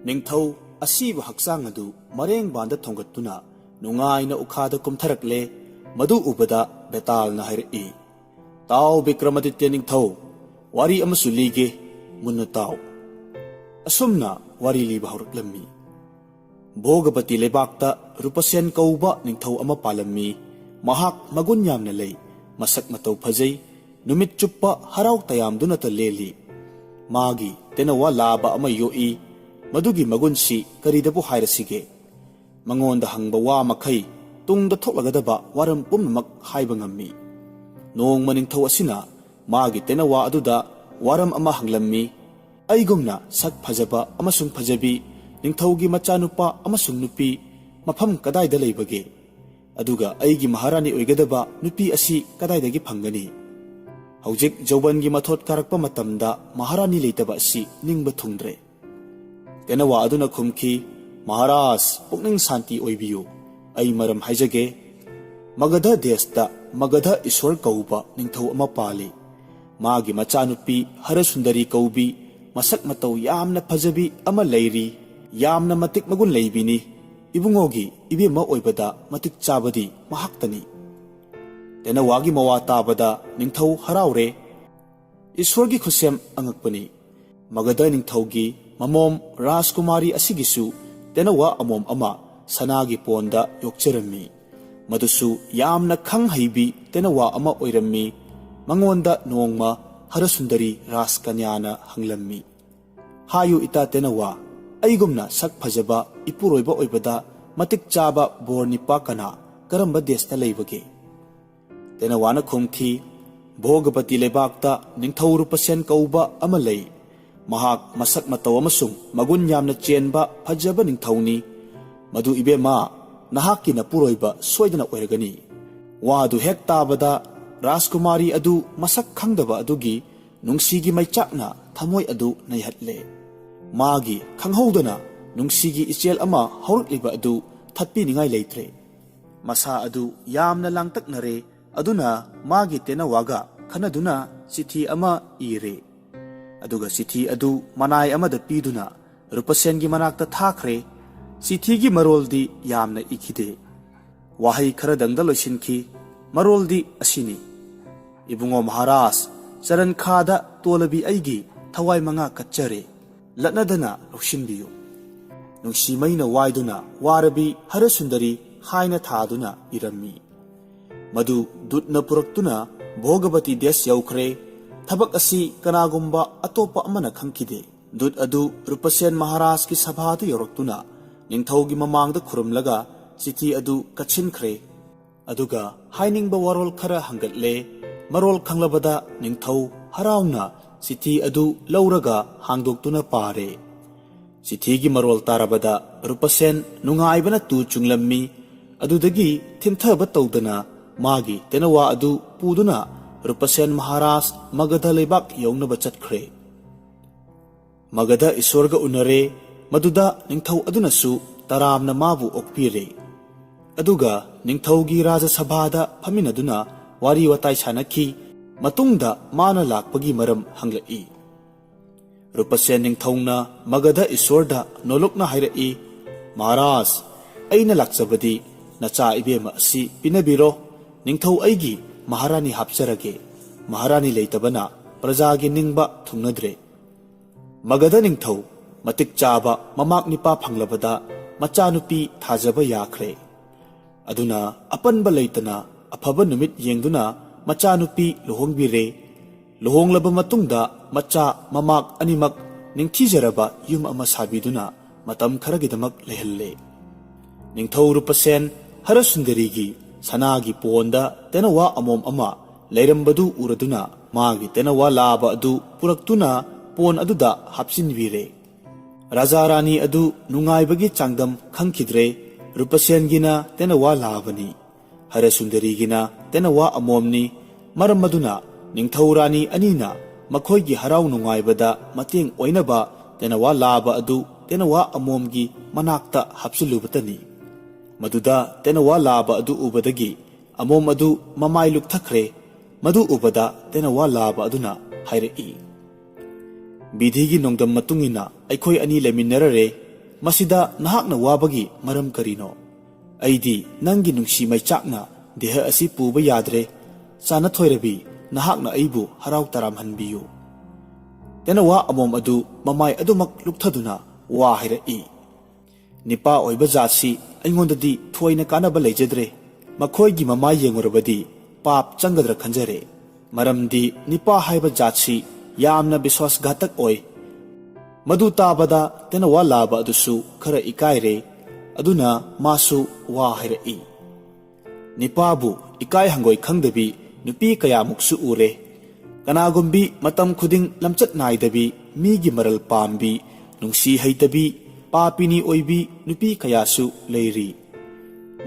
ꯅꯤꯡꯊꯧ ꯑꯁꯤꯕ ꯍꯛꯆꯥꯡ ꯑꯗꯨ ꯃꯔꯦꯡꯕꯥꯟꯗ ꯊꯣꯡꯒꯠꯇꯨꯅ ꯅꯨꯡꯉꯥꯏꯅ ꯎꯈꯥꯗ ꯀꯨꯝꯊꯔꯛꯂꯦ꯫ ꯃꯗꯨ ꯎꯕꯗ ꯕꯦꯇꯥꯜꯅ ꯍꯥꯏꯔꯛꯏ, "ꯇꯥꯎ ꯕꯤꯀ꯭ꯔꯃꯥꯗꯤꯇ꯭ꯌ ꯅꯤꯡꯊꯧ, ꯋꯥꯔꯤ ꯑꯃꯁꯨ ꯂꯤꯒꯦ, ꯃꯨꯟꯅ ꯇꯥꯎ꯫" ꯑꯁꯨꯝꯅ ꯋꯥꯔꯤ ꯂꯤꯕ ꯍꯧꯔꯛꯂꯝꯃꯤ꯫ ꯚꯣꯒꯕꯇꯤ ꯂꯩꯕꯥꯛꯇ ꯔꯨꯄꯁꯦꯟ ꯀꯧꯕ ꯅꯤꯡꯊꯧ ꯑꯃ ꯄꯥꯜꯂꯝꯃꯤ꯫ ꯃꯍꯥꯛ ꯃꯒꯨꯟ ꯌꯥꯝꯅ ꯂꯩ, ꯃꯁꯛ ꯃꯇꯧ ꯐꯖꯩ, ꯅꯨꯃꯤꯠ ꯆꯨꯞꯄ ꯍꯔꯥꯎ ꯇꯌꯥꯝꯗꯨꯅꯇ ꯂꯦꯜꯂꯤ꯫ ꯃꯥꯒꯤ ꯇꯦꯅꯋꯥ ꯂꯥꯕ ꯑꯃ ꯌꯣꯛꯏ꯫ ꯃꯗꯨꯒꯤ ꯃꯒꯨꯟꯁꯤ ꯀꯔꯤꯗꯕꯨ ꯍꯥꯏꯔꯁꯤꯒꯦ? ꯃꯉꯣꯟꯗ ꯍꯪꯕ ꯋꯥ ꯃꯈꯩ ꯇꯨꯡꯗ ꯊꯣꯛꯂꯒꯗꯕ ꯋꯥꯔꯝ ꯄꯨꯝꯅꯃꯛ ꯍꯥꯏꯕ ꯉꯝꯃꯤ꯫ ꯅꯣꯡꯃ ꯅꯤꯡꯊꯧ ꯑꯁꯤꯅ ꯃꯥꯒꯤ ꯇꯦꯅꯋꯥ ꯑꯗꯨꯗ ꯋꯥꯔꯝ ꯑꯃ ꯍꯪꯂꯝꯃꯤ, "ꯑꯩꯒꯨꯝꯅ ꯁꯛ ꯐꯖꯕ ꯑꯃꯁꯨꯡ ꯐꯖꯕꯤ ꯅꯤꯡꯊꯧꯒꯤ ꯃꯆꯥꯅꯨꯄꯥ ꯑꯃꯁꯨꯡ ꯅꯨꯄꯤ ꯃꯐꯝ ꯀꯗꯥꯏꯗ ꯂꯩꯕꯒꯦ? ꯑꯗꯨꯒ ꯑꯩꯒꯤ ꯃꯍꯥꯔꯥꯅꯤ ꯑꯣꯏꯒꯗꯕ ꯅꯨꯄꯤ ꯑꯁꯤ ꯀꯗꯥꯏꯗꯒꯤ ꯐꯪꯒꯅꯤ? ꯍꯧꯖꯤꯛ ꯖꯧꯕꯟꯒꯤ ꯃꯊꯣꯠ ꯀꯥꯔꯛꯄ ꯃꯇꯝꯗ ꯃꯍꯥꯔꯥꯅꯤ ꯂꯩꯇꯕ ꯑꯁꯤ ꯅꯤꯡꯕ ꯊꯨꯡꯗ꯭ꯔꯦ꯫ ꯇꯦꯅꯋꯥ ꯑꯗꯨꯅ ꯈꯨꯝꯈꯤ, "ꯃꯍꯥꯔꯥꯖ, ꯄꯨꯛꯅꯤꯡ ꯁꯥꯟꯇꯤ ꯑꯣꯏꯕꯤꯌꯨ꯫ ꯑꯩ ꯃꯔꯝ ꯍꯥꯏꯖꯒꯦ꯫ ꯃꯒꯙ ꯗꯦꯁꯇ ꯃꯒꯙ ꯏꯁ꯭ꯋꯔ ꯀꯧꯕ ꯅꯤꯡꯊꯧ ꯑꯃ ꯄꯥꯜꯂꯤ꯫ ꯃꯥꯒꯤ ꯃꯆꯥꯅꯨꯄꯤ ꯍꯔꯁꯨꯟꯗꯔꯤ ꯀꯧꯕꯤ ꯃꯁꯛ ꯃꯇꯧ ꯌꯥꯝꯅ ꯐꯖꯕꯤ ꯑꯃ ꯂꯩꯔꯤ꯫ ꯌꯥꯝꯅ ꯃꯇꯤꯛ ꯃꯒꯨꯟ ꯂꯩꯕꯤꯅꯤ꯫ ꯏꯕꯨꯡꯉꯣꯒꯤ ꯏꯕꯦꯝꯃ ꯑꯣꯏꯕꯗ ꯃꯇꯤꯛ ꯆꯥꯕꯗꯤ ꯃꯍꯥꯛꯇꯅꯤ"꯫ ꯇꯦꯅꯋꯥꯒꯤ ꯃꯋꯥ ꯇꯥꯕꯗ ꯅꯤꯡꯊꯧ ꯍꯔꯥꯎꯔꯦ꯫ ꯏꯁ꯭ꯋꯔꯒꯤ ꯈꯨꯠꯁꯦꯝ ꯑꯉꯛꯄꯅꯤ꯫ ꯃꯒꯙ ꯅꯤꯡꯊꯧꯒꯤ ꯃꯃꯣꯝ ꯔꯥꯖꯀꯨꯃꯥꯔꯤ ꯑꯁꯤꯒꯤꯁꯨ ꯇꯦꯅꯋꯥ ꯑꯃꯣꯝ ꯑꯃ ꯁꯅꯥꯒꯤ ꯄꯣꯟꯗ ꯌꯣꯛꯆꯔꯝꯃꯤ꯫ ꯃꯗꯨꯁꯨ ꯌꯥꯝꯅ ꯈꯪ ꯍꯩꯕꯤ ꯇꯦꯅꯋꯥ ꯑꯃ ꯑꯣꯏꯔꯝꯃꯤ꯫ ꯃꯉꯣꯟꯗ ꯅꯣꯡꯃ ꯍꯔꯁꯨꯟꯗꯔꯤ ꯔꯥꯖꯀꯟꯌꯥꯅ ꯍꯪꯂꯝꯃꯤ, "ꯍꯥꯏꯌꯨ ꯏꯇꯥ ꯇꯦꯅꯋꯥ, ꯑꯩꯒꯨꯝꯅ ꯁꯛ ꯐꯖꯕ ꯏꯄꯨꯔꯣꯏꯕ ꯑꯣꯏꯕꯗ ꯃꯇꯤꯛ ꯆꯥꯕ ꯕꯣꯔ ꯅꯤꯄꯥ ꯀꯅꯥ, ꯀꯔꯝꯕ ꯗꯦꯁꯇ ꯂꯩꯕꯒꯦ?" ꯇꯦꯅꯋꯥꯅ ꯈꯨꯝꯈꯤ, "ꯚꯣꯒꯕꯇꯤ ꯂꯩꯕꯥꯛꯇ ꯅꯤꯡꯊꯧ ꯔꯨꯄꯁꯦꯟ ꯀꯧꯕ ꯑꯃ ꯂꯩ꯫ ꯃꯍꯥꯛ ꯃꯁꯛ ꯃꯇꯧ ꯑꯃꯁꯨꯡ ꯃꯒꯨꯟ ꯌꯥꯝꯅ ꯆꯦꯟꯕ ꯐꯖꯕ ꯅꯤꯡꯊꯧꯅꯤ꯫ ꯃꯗꯨ ꯏꯕꯦꯝꯃ, ꯅꯍꯥꯛꯀꯤ ꯅꯄꯨꯔꯣꯏꯕ ꯁꯣꯏꯗꯅ ꯑꯣꯏꯔꯒꯅꯤ"꯫ ꯋꯥꯗꯨ ꯍꯦꯛ ꯇꯥꯕꯗ ꯔꯥꯖꯀꯨꯃꯥꯔꯤ ꯑꯗꯨ ꯃꯁꯛ ꯈꯪꯗꯕ ꯑꯗꯨꯒꯤ ꯅꯨꯡꯁꯤꯒꯤ ꯃꯩꯆꯥꯛꯅ ꯊꯃꯣꯏ ꯑꯗꯨ ꯅꯩꯍꯠꯂꯦ꯫ ꯃꯥꯒꯤ ꯈꯪꯍꯧꯗꯅ ꯅꯨꯡꯁꯤꯒꯤ ꯏꯆꯦꯜ ꯑꯃ ꯍꯧꯔꯛꯂꯤꯕ ꯑꯗꯨ ꯊꯠꯄꯤꯅꯤꯡꯉꯥꯏ ꯂꯩꯇ꯭ꯔꯦ꯫ ꯃꯁꯥ ꯑꯗꯨ ꯌꯥꯝꯅ ꯂꯥꯡꯇꯛꯅꯔꯦ꯫ ꯑꯗꯨꯅ ꯃꯥꯒꯤ ꯇꯦꯅꯋꯥꯒ ꯈꯟꯅꯗꯨꯅ ꯆꯤꯊꯤ ꯑꯃ ꯏꯔꯦ꯫ ꯑꯗꯨꯒ ꯆꯤꯊꯤ ꯑꯗꯨ ꯃꯅꯥꯏ ꯑꯃꯗ ꯄꯤꯗꯨꯅ ꯔꯨꯄꯁꯦꯟꯒꯤ ꯃꯅꯥꯛꯇ ꯊꯥꯈ꯭ꯔꯦ꯫ ꯆꯤꯊꯤꯒꯤ ꯃꯔꯣꯜꯗꯤ ꯌꯥꯝꯅ ꯏꯈꯤꯗꯦ꯫ ꯋꯥꯍꯩ ꯈꯔꯗꯪꯗ ꯂꯣꯏꯁꯤꯟꯈꯤ꯫ ꯃꯔꯣꯜꯗꯤ ꯑꯁꯤꯅꯤ: "ꯏꯕꯨꯡꯉꯣ ꯃꯍꯥꯔꯥꯖ, ꯆꯔꯟ ꯈꯥꯗ ꯇꯣꯂꯕꯤ ꯑꯩꯒꯤ ꯊꯋꯥꯏ ꯃꯉꯥ ꯀꯠꯆꯔꯦ꯫ ꯂꯠꯅꯗꯅ ꯂꯧꯁꯤꯟꯕꯤꯌꯨ꯫ ꯅꯨꯡꯁꯤꯃꯩꯅ ꯋꯥꯏꯗꯨꯅ ꯋꯥꯔꯕꯤ ꯍꯔꯁꯨꯟꯗꯔꯤ" ꯍꯥꯏꯅ ꯊꯥꯗꯨꯅ ꯏꯔꯝꯃꯤ꯫ ꯃꯗꯨ ꯗꯨꯠꯅ ꯄꯨꯔꯛꯇꯨꯅ ꯚꯣꯒꯕꯇꯤ ꯗꯦꯁ ꯌꯧꯈ꯭ꯔꯦ꯫ ꯊꯕꯛ ꯑꯁꯤ ꯀꯅꯥꯒꯨꯝꯕ ꯑꯇꯣꯞꯄ ꯑꯃꯅ ꯈꯪꯈꯤꯗꯦ꯫ ꯗꯨꯠ ꯑꯗꯨ ꯔꯨꯄꯁꯦꯟ ꯃꯍꯥꯔꯥꯖꯀꯤ ꯁꯚꯥꯗ ꯌꯧꯔꯛꯇꯨꯅ ꯅꯤꯡꯊꯧꯒꯤ ꯃꯃꯥꯡꯗ ꯈꯨꯔꯨꯝꯂꯒ ꯆꯤꯊꯤ ꯑꯗꯨ ꯀꯠꯁꯤꯟꯈ꯭ꯔꯦ꯫ ꯑꯗꯨꯒ ꯍꯥꯏꯅꯤꯡꯕ ꯋꯥꯔꯣꯜ ꯈꯔ ꯍꯪꯒꯠꯂꯦ꯫ ꯃꯔꯣꯜ ꯈꯪꯂꯕꯗ ꯅꯤꯡꯊꯧ ꯍꯔꯥꯎꯅ ꯆꯤꯊꯤ ꯑꯗꯨ ꯂꯧꯔꯒ ꯍꯥꯡꯗꯣꯛꯇꯨꯅ ꯄꯥꯔꯦ꯫ ꯆꯤꯊꯤꯒꯤ ꯃꯔꯣꯜ ꯇꯥꯔꯕꯗ ꯔꯨꯄꯁꯦꯟ ꯅꯨꯡꯉꯥꯏꯕꯅ ꯇꯨ ꯆꯨꯡꯂꯝꯃꯤ꯫ ꯑꯗꯨꯗꯒꯤ ꯊꯤꯟꯊꯕ ꯇꯧꯗꯅ ꯃꯥꯒꯤ ꯇꯦꯅꯋꯥ ꯑꯗꯨ ꯄꯨꯗꯨꯅ ꯔꯨꯄꯁꯦꯟ ꯃꯍꯥꯔꯥꯖ ꯃꯒꯙ ꯂꯩꯕꯥꯛ ꯌꯧꯅꯕ ꯆꯠꯈ꯭ꯔꯦ꯫ ꯃꯒꯙ ꯏꯁꯣꯔꯒ ꯎꯅꯔꯦ꯫ ꯃꯗꯨꯗ ꯅꯤꯡꯊꯧ ꯑꯗꯨꯅꯁꯨ ꯇꯔꯥꯝꯅ ꯃꯥꯕꯨ ꯑꯣꯛꯄꯤꯔꯦ꯫ ꯑꯗꯨꯒ ꯅꯤꯡꯊꯧꯒꯤ ꯔꯥꯖ ꯁꯚꯥꯗ ꯐꯝꯃꯤꯟꯅꯗꯨꯅ ꯋꯥꯔꯤ ꯋꯥꯇꯥꯏ ꯁꯥꯟꯅꯈꯤ꯫ ꯃꯇꯨꯡꯗ ꯃꯥꯅ ꯂꯥꯛꯄꯒꯤ ꯃꯔꯝ ꯍꯪꯂꯛꯏ꯫ ꯔꯨꯄꯁꯦꯟ ꯅꯤꯡꯊꯧꯅ ꯃꯒꯙ ꯏꯁꯣꯔꯗ ꯅꯣꯂꯨꯛꯅ ꯍꯥꯏꯔꯛꯏ, "ꯃꯍꯥꯔꯥꯖ, ꯑꯩꯅ ꯂꯥꯛꯆꯕꯗꯤ ꯅꯆꯥ ꯏꯕꯦꯝꯃ ꯑꯁꯤ ꯄꯤꯅꯕꯤꯔꯣ꯫ ꯅꯤꯡꯊꯧ ꯑꯩꯒꯤ ꯃꯍꯥꯔꯥꯅꯤ ꯍꯥꯞꯆꯔꯒꯦ꯫ ꯃꯍꯥꯔꯥꯅꯤ ꯂꯩꯇꯕꯅ ꯄ꯭ꯔꯖꯥꯒꯤ ꯅꯤꯡꯕ ꯊꯨꯡꯅꯗ꯭ꯔꯦ"꯫ ꯃꯒꯙ ꯅꯤꯡꯊꯧ ꯃꯇꯤꯛ ꯆꯥꯕ ꯃꯃꯥꯛ ꯅꯤꯄꯥ ꯐꯪꯂꯕꯗ ꯃꯆꯥꯅꯨꯄꯤ ꯊꯥꯖꯕ ꯌꯥꯈ꯭ꯔꯦ꯫ ꯑꯗꯨꯅ ꯑꯄꯟꯕ ꯂꯩꯇꯅ ꯑꯐꯕ ꯅꯨꯃꯤꯠ ꯌꯦꯡꯗꯨꯅ ꯃꯆꯥꯅꯨꯄꯤ ꯂꯨꯍꯣꯡꯕꯤꯔꯦ꯫ ꯂꯨꯍꯣꯡꯂꯕ ꯃꯇꯨꯡꯗ ꯃꯆꯥ ꯃꯃꯥꯛ ꯑꯅꯤꯃꯛ ꯅꯤꯡꯊꯤꯖꯔꯕ ꯌꯨꯝ ꯑꯃ ꯁꯥꯕꯤꯗꯨꯅ ꯃꯇꯝ ꯈꯔꯒꯤꯗꯃꯛ ꯂꯩꯍꯜꯂꯦ꯫ ꯅꯤꯡꯊꯧ ꯔꯨꯄꯁꯦꯟ ꯍꯔꯁꯨꯟꯗꯔꯤꯒꯤ ꯁꯅꯥꯒꯤ ꯄꯣꯟꯗ ꯇꯦꯅꯋꯥ ꯑꯃꯣꯝ ꯑꯃ ꯂꯩꯔꯝꯕꯗꯨ ꯎꯔꯗꯨꯅ ꯃꯥꯒꯤ ꯇꯦꯅꯋꯥ ꯂꯥꯕ ꯑꯗꯨ ꯄꯨꯔꯛꯇꯨꯅ ꯄꯣꯟ ꯑꯗꯨꯗ ꯍꯥꯞꯆꯤꯟꯕꯤꯔꯦ꯫ ꯔꯥꯖꯥ ꯔꯥꯅꯤ ꯑꯗꯨ ꯅꯨꯡꯉꯥꯏꯕꯒꯤ ꯆꯥꯡꯗꯝ ꯈꯪꯈꯤꯗ꯭ꯔꯦ꯫ ꯔꯨꯄꯁꯦꯟꯒꯤꯅ ꯇꯦꯅꯋꯥ ꯂꯥꯕꯅꯤ, ꯍꯔꯁꯨꯟꯗꯔꯤꯒꯤꯅ ꯇꯦꯅꯋꯥ ꯑꯃꯣꯝꯅꯤ꯫ ꯃꯔꯝ ꯑꯗꯨꯅ ꯅꯤꯡꯊꯧ ꯔꯥꯅꯤ ꯑꯅꯤꯅ ꯃꯈꯣꯏꯒꯤ ꯍꯔꯥꯎ ꯅꯨꯡꯉꯥꯏꯕꯗ ꯃꯇꯦꯡ ꯑꯣꯏꯅꯕ ꯇꯦꯅꯋꯥ ꯂꯥꯕ ꯑꯗꯨ ꯇꯦꯅꯋꯥ ꯑꯃꯣꯝꯒꯤ ꯃꯅꯥꯛꯇ ꯍꯥꯞꯆꯤꯜꯂꯨꯕꯇꯅꯤ꯫ ꯃꯗꯨꯗ ꯇꯦꯅꯋꯥ ꯂꯥꯕ ꯑꯗꯨ ꯎꯕꯗꯒꯤ ꯑꯃꯣꯝ ꯑꯗꯨ ꯃꯃꯥꯏ ꯂꯨꯛꯊꯈ꯭ꯔꯦ꯫ ꯃꯗꯨ ꯎꯕꯗ ꯇꯦꯅꯋꯥ ꯂꯥꯕ ꯑꯗꯨꯅ ꯍꯥꯏꯔꯛꯏ, "ꯕꯤꯙꯤꯒꯤ ꯅꯣꯡꯗꯝ ꯃꯇꯨꯡ ꯏꯟꯅ ꯑꯩꯈꯣꯏ ꯑꯅꯤ ꯂꯩꯃꯤꯟꯅꯔꯔꯦ꯫ ꯃꯁꯤꯗ ꯅꯍꯥꯛꯅ ꯋꯥꯕꯒꯤ ꯃꯔꯝ ꯀꯔꯤꯅꯣ? ꯑꯩꯗꯤ ꯅꯪꯒꯤ ꯅꯨꯡꯁꯤ ꯃꯩꯆꯥꯛꯅ ꯗꯦꯍ ꯑꯁꯤ ꯄꯨꯕ ꯌꯥꯗ꯭ꯔꯦ꯫ ꯆꯥꯅꯊꯣꯏꯔꯕꯤ, ꯅꯍꯥꯛꯅ ꯑꯩꯕꯨ ꯍꯔꯥꯎ ꯇꯔꯥꯝꯍꯟꯕꯤꯌꯨ"꯫ ꯇꯦꯅꯋꯥ ꯑꯃꯣꯝ ꯑꯗꯨ ꯃꯃꯥꯏ ꯑꯗꯨꯃꯛ ꯂꯨꯛꯊꯗꯨꯅ ꯋꯥ ꯍꯥꯏꯔꯛꯏ, "ꯅꯤꯄꯥ ꯑꯣꯏꯕ ꯖꯥꯠꯁꯤ ꯑꯩꯉꯣꯟꯗꯗꯤ ꯊꯣꯏꯅ ꯀꯥꯟꯅꯕ ꯂꯩꯖꯗ꯭ꯔꯦ꯫ ꯃꯈꯣꯏꯒꯤ ꯃꯃꯥꯏ ꯌꯦꯡꯉꯨꯔꯕꯗꯤ ꯄꯥꯞ ꯆꯪꯒꯗ꯭ꯔꯥ ꯈꯟꯖꯔꯦ꯫ ꯃꯔꯝꯗꯤ ꯅꯤꯄꯥ ꯍꯥꯏꯕ ꯖꯥꯠꯁꯤ ꯌꯥꯝꯅ ꯕꯤꯁ꯭ꯋꯥꯁ ꯘꯥꯇꯛ ꯑꯣꯏ"꯫ ꯃꯗꯨ ꯇꯥꯕꯗ ꯇꯦꯅꯋꯥ ꯂꯥꯕ ꯑꯗꯨꯁꯨ ꯈꯔ ꯏꯀꯥꯏꯔꯦ꯫ ꯑꯗꯨꯅ ꯃꯥꯁꯨ ꯋꯥ ꯍꯥꯏꯔꯛꯏ, "ꯅꯤꯄꯥꯕꯨ ꯏꯀꯥꯏ ꯍꯪꯒꯣꯏ ꯈꯪꯗꯕꯤ ꯅꯨꯄꯤ ꯀꯌꯥꯃꯨꯛꯁꯨ ꯎꯔꯦ꯫ ꯀꯅꯥꯒꯨꯝꯕꯤ ꯃꯇꯝ ꯈꯨꯗꯤꯡ ꯂꯝꯆꯠ ꯅꯥꯏꯗꯕꯤ, ꯃꯤꯒꯤ ꯃꯔꯜ ꯄꯥꯝꯕꯤ, ꯅꯨꯡꯁꯤ ꯍꯩꯇꯕꯤ, ꯄꯥꯄꯤꯅꯤ ꯑꯣꯏꯕꯤ ꯅꯨꯄꯤ ꯀꯌꯥꯁꯨ ꯂꯩꯔꯤ꯫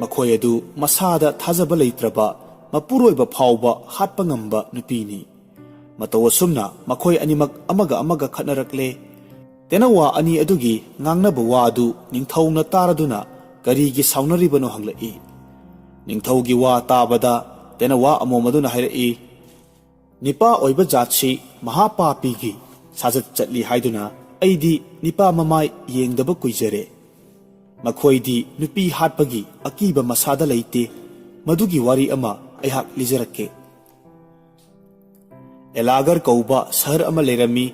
ꯃꯈꯣꯏ ꯑꯗꯨ ꯃꯁꯥꯗ ꯊꯥꯖꯕ ꯂꯩꯇ꯭ꯔꯕ, ꯃꯄꯨꯔꯣꯏꯕ ꯐꯥꯎꯕ ꯍꯥꯠꯄ ꯉꯝꯕ ꯅꯨꯄꯤꯅꯤ꯫ ꯃꯇꯧ ꯑꯁꯨꯝꯅ ꯃꯈꯣꯏ ꯑꯅꯤꯃꯛ ꯑꯃꯒ ꯑꯃꯒ ꯈꯠꯅꯔꯛꯂꯦ꯫ ꯇꯦꯅꯋꯥ ꯑꯅꯤ ꯑꯗꯨꯒꯤ ꯉꯥꯡꯅꯕ ꯋꯥ ꯑꯗꯨ ꯅꯤꯡꯊꯧꯅ ꯇꯥꯔꯗꯨꯅ ꯀꯔꯤꯒꯤ ꯁꯥꯎꯅꯔꯤꯕꯅꯣ ꯍꯪꯂꯛꯏ꯫ ꯅꯤꯡꯊꯧꯒꯤ ꯋꯥ ꯇꯥꯕꯗ ꯇꯦꯅꯋꯥ ꯑꯃꯣꯝ ꯑꯗꯨꯅ ꯍꯥꯏꯔꯛꯏ, ꯅꯤꯄꯥ ꯑꯣꯏꯕ ꯖꯥꯠꯁꯤ ꯃꯍꯥꯄꯥꯄꯤꯒꯤ ꯁꯥꯖꯠ ꯆꯠꯂꯤ ꯍꯥꯏꯗꯨꯅ ꯑꯩꯗꯤ ꯅꯤꯄꯥ ꯃꯃꯥꯏ ꯌꯦꯡꯗꯕ ꯀꯨꯏꯖꯔꯦ꯫ ꯃꯈꯣꯏꯗꯤ ꯅꯨꯄꯤ ꯍꯥꯠꯄꯒꯤ ꯑꯀꯤꯕ ꯃꯁꯥꯗ ꯂꯩꯇꯦ꯫ ꯃꯗꯨꯒꯤ ꯋꯥꯔꯤ ꯑꯃ ꯑꯩꯍꯥꯛ ꯂꯤꯖꯔꯛꯀꯦ꯫ ꯑꯦꯂꯥꯒꯔ ꯀꯧꯕ ꯁꯍꯔ ꯑꯃ ꯂꯩꯔꯝꯃꯤ꯫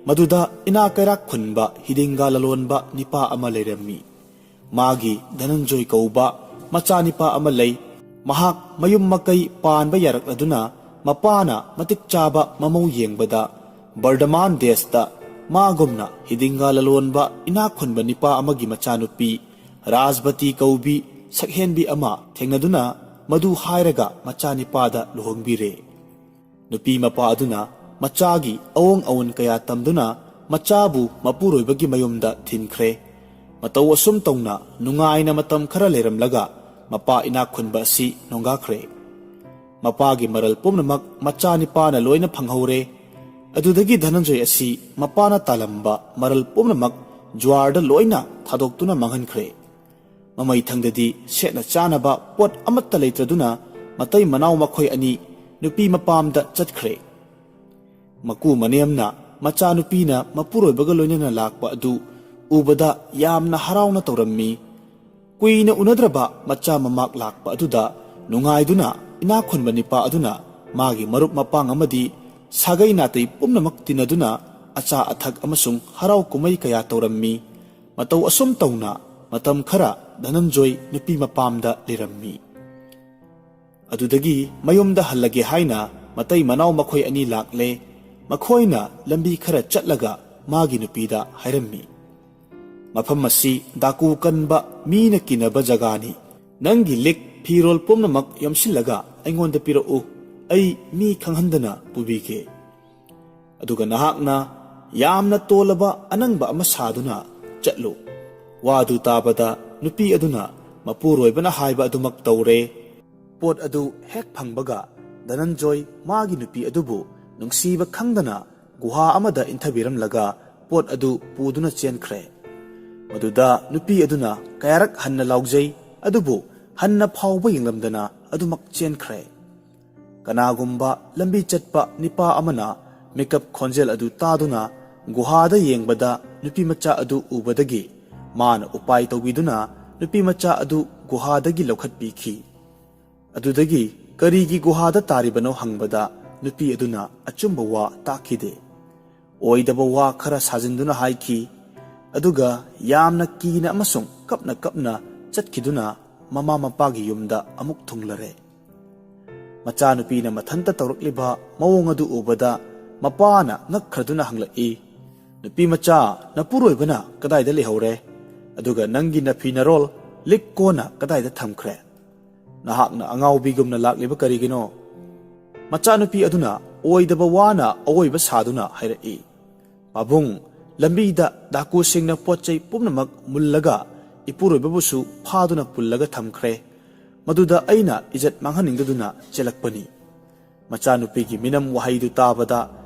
ꯃꯗꯨꯗ ꯏꯅꯥ ꯀꯩꯔꯥꯛ ꯈꯨꯟꯕ ꯍꯤꯗꯤꯡꯒꯥ ꯂꯂꯣꯟꯕ ꯅꯤꯄꯥ ꯑꯃ ꯂꯩꯔꯝꯃꯤ꯫ ꯃꯥꯒꯤ ꯙꯅꯟꯖꯣꯏ ꯀꯧꯕ ꯃꯆꯥꯅꯤꯄꯥ ꯑꯃ ꯂꯩ꯫ ꯃꯍꯥꯛ ꯃꯌꯨꯝ ꯃꯀꯩ ꯄꯥꯟꯕ ꯌꯥꯔꯛꯂꯗꯨꯅ ꯃꯄꯥꯅ ꯃꯇꯤꯛ ꯆꯥꯕ ꯃꯃꯧ ꯌꯦꯡꯕꯗ ꯕꯔꯗꯃꯥꯟ ꯗꯦꯁꯇ ꯃꯥꯒꯨꯝꯅ ꯍꯤꯗꯤꯡꯒꯥ ꯂꯂꯣꯟꯕ ꯏꯅꯥꯛ ꯈꯨꯟꯕ ꯅꯤꯄꯥ ꯑꯃꯒꯤ ꯃꯆꯥꯅꯨꯄꯤ ꯔꯥꯖꯕꯇꯤ ꯀꯧꯕꯤ ꯁꯛꯍꯦꯟꯕꯤ ꯑꯃ ꯊꯦꯡꯅꯗꯨꯅ ꯃꯗꯨ ꯍꯥꯏꯔꯒ ꯃꯆꯥꯅꯤꯄꯥꯗ ꯂꯨꯍꯣꯡꯕꯤꯔꯦ꯫ ꯅꯨꯄꯤ ꯃꯄꯥ ꯑꯗꯨꯅ ꯃꯆꯥꯒꯤ ꯑꯑꯣꯡ ꯑꯑꯣꯟ ꯀꯌꯥ ꯇꯝꯗꯨꯅ ꯃꯆꯥꯕꯨ ꯃꯄꯨꯔꯣꯏꯕꯒꯤ ꯃꯌꯨꯝꯗ ꯊꯤꯟꯈ꯭ꯔꯦ꯫ ꯃꯇꯧ ꯑꯁꯨꯝ ꯇꯧꯅ ꯅꯨꯡꯉꯥꯏꯅ ꯃꯇꯝ ꯈꯔ ꯂꯩꯔꯝꯂꯒ ꯃꯄꯥ ꯏꯅꯥꯛ ꯈꯨꯟꯕ ꯑꯁꯤ ꯅꯣꯡꯒꯥꯈ꯭ꯔꯦ꯫ ꯃꯄꯥꯒꯤ ꯃꯔꯜ ꯄꯨꯝꯅꯃꯛ ꯃꯆꯥꯅꯤꯄꯥꯅ ꯂꯣꯏꯅ ꯐꯪꯍꯧꯔꯦ꯫ ꯑꯗꯨꯗꯒꯤ ꯙꯅꯟꯖꯣꯏ ꯑꯁꯤ ꯃꯄꯥꯅ ꯇꯥꯂꯝꯕ ꯃꯔꯜ ꯄꯨꯝꯅꯃꯛ ꯖ꯭ꯋꯥꯔꯗ ꯂꯣꯏꯅ ꯊꯥꯗꯣꯛꯇꯨꯅ ꯃꯥꯡꯍꯟꯈ꯭ꯔꯦ꯫ ꯃꯃꯩꯊꯪꯗꯗꯤ ꯁꯦꯠꯅ ꯆꯥꯅꯕ ꯄꯣꯠ ꯑꯃꯠꯇ ꯂꯩꯇ꯭ꯔꯗꯨꯅ ꯃꯇꯩ ꯃꯅꯥꯎ ꯃꯈꯣꯏ ꯑꯅꯤ ꯅꯨꯄꯤ ꯃꯄꯥꯝꯗ ꯆꯠꯈ꯭ꯔꯦ꯫ ꯃꯀꯨ ꯃꯅꯦꯝꯅ ꯃꯆꯥꯅꯨꯄꯤꯅ ꯃꯄꯨꯔꯣꯏꯕꯒ ꯂꯣꯏꯅꯅ ꯂꯥꯛꯄ ꯑꯗꯨ ꯎꯕꯗ ꯌꯥꯝꯅ ꯍꯔꯥꯎꯅ ꯇꯧꯔꯝꯃꯤ꯫ ꯀꯨꯏꯅ ꯎꯅꯗ꯭ꯔꯕ ꯃꯆꯥ ꯃꯃꯥꯛ ꯂꯥꯛꯄ ꯑꯗꯨꯗ ꯅꯨꯡꯉꯥꯏꯗꯨꯅ ꯏꯅꯥꯛ ꯈꯨꯟꯕ ꯅꯤꯄꯥ ꯑꯗꯨꯅ ꯃꯥꯒꯤ ꯃꯔꯨꯞ ꯃꯄꯥꯡ ꯑꯃꯗꯤ ꯁꯥꯒꯩ ꯅꯥꯇꯩ ꯄꯨꯝꯅꯃꯛ ꯇꯤꯟꯅꯗꯨꯅ ꯑꯆꯥ ꯑꯊꯛ ꯑꯃꯁꯨꯡ ꯍꯔꯥꯎ ꯀꯨꯝꯍꯩ ꯀꯌꯥ ꯇꯧꯔꯝꯃꯤ꯫ ꯃꯇꯧ ꯑꯁꯨꯝ ꯇꯧꯅ ꯃꯇꯝ ꯈꯔ ꯙꯅꯟꯖꯣꯏ ꯅꯨꯄꯤ ꯃꯄꯥꯝꯗ ꯂꯩꯔꯝꯃꯤ꯫ ꯑꯗꯨꯗꯒꯤ ꯃꯌꯨꯝꯗ ꯍꯜꯂꯒꯦ ꯍꯥꯏꯅ ꯃꯇꯩ ꯃꯅꯥꯎ ꯃꯈꯣꯏ ꯑꯅꯤ ꯂꯥꯛꯂꯦ꯫ ꯃꯈꯣꯏꯅ ꯂꯝꯕꯤ ꯈꯔ ꯆꯠꯂꯒ ꯃꯥꯒꯤ ꯅꯨꯄꯤꯗ ꯍꯥꯏꯔꯝꯃꯤ, "ꯃꯐꯝ ꯑꯁꯤ ꯗꯥꯀꯨ ꯀꯟꯕ ꯃꯤꯅ ꯀꯤꯅꯕ ꯖꯒꯥꯅꯤ꯫ ꯅꯪꯒꯤ ꯂꯤꯛ ꯐꯤꯔꯣꯜ ꯄꯨꯝꯅꯃꯛ ꯌꯣꯝꯁꯤꯜꯂꯒ ꯑꯩꯉꯣꯟꯗ ꯄꯤꯔꯛꯎ꯫ ꯑꯩ ꯃꯤ ꯈꯪꯍꯟꯗꯅ ꯄꯨꯕꯤꯒꯦ꯫ ꯑꯗꯨꯒ ꯅꯍꯥꯛꯅ ꯌꯥꯝꯅ ꯇꯣꯜꯂꯕ ꯑꯅꯪꯕ ꯑꯃ ꯁꯥꯗꯨꯅ ꯆꯠꯂꯨ꯫ ꯋꯥꯗꯨ ꯇꯥꯕꯗ ꯅꯨꯄꯤ ꯑꯗꯨꯅ ꯃꯄꯨꯔꯣꯏꯕꯅ ꯍꯥꯏꯕ ꯑꯗꯨꯃꯛ ꯇꯧꯔꯦ꯫ ꯄꯣꯠ ꯑꯗꯨ ꯍꯦꯛ ꯐꯪꯕꯒ ꯙꯅꯟꯖꯣꯏ ꯃꯥꯒꯤ ꯅꯨꯄꯤ ꯑꯗꯨꯕꯨ ꯅꯨꯡꯁꯤꯕ ꯈꯪꯗꯅ ꯒꯨꯍꯥ ꯑꯃꯗ ꯏꯟꯊꯕꯤꯔꯝꯂꯒ ꯄꯣꯠ ꯑꯗꯨ ꯄꯨꯗꯨꯅ ꯆꯦꯟꯈ꯭ꯔꯦ꯫ ꯃꯗꯨꯗ ꯅꯨꯄꯤ ꯑꯗꯨꯅ ꯀꯌꯥꯔꯛ ꯍꯟꯅ ꯂꯥꯎꯖꯩ, ꯑꯗꯨꯕꯨ ꯍꯟꯅ ꯐꯥꯎꯕ ꯌꯦꯡꯂꯝꯗꯅ ꯑꯗꯨꯃꯛ ꯆꯦꯟꯈ꯭ꯔꯦ꯫ ꯀꯅꯥꯒꯨꯝꯕ ꯂꯝꯕꯤ ꯆꯠꯄ ꯅꯤꯄꯥ ꯑꯃꯅ ꯃꯤꯀꯞ ꯈꯣꯟꯖꯦꯜ ꯑꯗꯨ ꯇꯥꯗꯨꯅ ꯒꯨꯍꯥꯗ ꯌꯦꯡꯕꯗ ꯅꯨꯄꯤ ꯃꯆꯥ ꯑꯗꯨ ꯎꯕꯗꯒꯤ ꯃꯥꯅ ꯎꯄꯥꯏ ꯇꯧꯕꯤꯗꯨꯅ ꯅꯨꯄꯤ ꯃꯆꯥ ꯑꯗꯨ ꯒꯨꯍꯥꯗꯒꯤ ꯂꯧꯈꯠꯄꯤꯈꯤ꯫ ꯑꯗꯨꯗꯒꯤ ꯀꯔꯤꯒꯤ ꯒꯨꯍꯥꯗ ꯇꯥꯔꯤꯕꯅꯣ ꯍꯪꯕꯗ ꯅꯨꯄꯤ ꯑꯗꯨꯅ ꯑꯆꯨꯝꯕ ꯋꯥ ꯇꯥꯛꯈꯤꯗꯦ꯫ ꯑꯣꯏꯗꯕ ꯋꯥ ꯈꯔ ꯁꯥꯖꯤꯟꯗꯨꯅ ꯍꯥꯏꯈꯤ꯫ ꯑꯗꯨꯒ ꯌꯥꯝꯅ ꯀꯤꯅ ꯑꯃꯁꯨꯡ ꯀꯞꯅ ꯀꯞꯅ ꯆꯠꯈꯤꯗꯨꯅ ꯃꯃꯥ ꯃꯄꯥꯒꯤ ꯌꯨꯝꯗ ꯑꯃꯨꯛ ꯊꯨꯡꯂꯔꯦ꯫ ꯃꯆꯥꯅꯨꯄꯤꯅ ꯃꯊꯟꯇ ꯇꯧꯔꯛꯂꯤꯕ ꯃꯑꯣꯡ ꯑꯗꯨ ꯎꯕꯗ ꯃꯄꯥꯅ ꯉꯛꯈ꯭ꯔꯗꯨꯅ ꯍꯪꯂꯛꯏ, "ꯅꯨꯄꯤ ꯃꯆꯥ, ꯅꯄꯨꯔꯣꯏꯕꯅ ꯀꯗꯥꯏꯗ ꯂꯩꯍꯧꯔꯦ? ꯑꯗꯨꯒ ꯅꯪꯒꯤ ꯅꯐꯤ ꯅꯔꯣꯜ ꯂꯤꯛ ꯀꯣꯟꯅ ꯀꯗꯥꯏꯗ ꯊꯝꯈ꯭ꯔꯦ? ꯅꯍꯥꯛꯅ ꯑꯉꯥꯎꯕꯤꯒꯨꯝꯅ ꯂꯥꯛꯂꯤꯕ ꯀꯔꯤꯒꯤꯅꯣ?" ꯃꯆꯥꯅꯨꯄꯤ ꯑꯗꯨꯅ ꯑꯣꯏꯗꯕ ꯋꯥꯅ ꯑꯋꯣꯏꯕ ꯁꯥꯗꯨꯅ ꯍꯥꯏꯔꯛꯏ, "ꯄꯥꯕꯨꯡ, ꯂꯝꯕꯤꯗ ꯗꯥꯀꯨꯁꯤꯡꯅ ꯄꯣꯠ ꯆꯩ ꯄꯨꯝꯅꯃꯛ ꯃꯨꯜꯂꯒ ꯏꯄꯨꯔꯣꯏꯕꯕꯨꯁꯨ ꯐꯥꯗꯨꯅ ꯄꯨꯜꯂꯒ ꯊꯝꯈ꯭ꯔꯦ꯫ ꯃꯗꯨꯗ ꯑꯩꯅ ꯏꯖꯠ ꯃꯥꯡꯍꯟꯅꯤꯡꯗꯗꯨꯅ ꯆꯦꯜꯂꯛꯄꯅꯤ꯫" ꯃꯆꯥꯅꯨꯄꯤꯒꯤ ꯃꯤꯅꯝ ꯋꯥꯍꯩꯗꯨ ꯇꯥꯕꯗ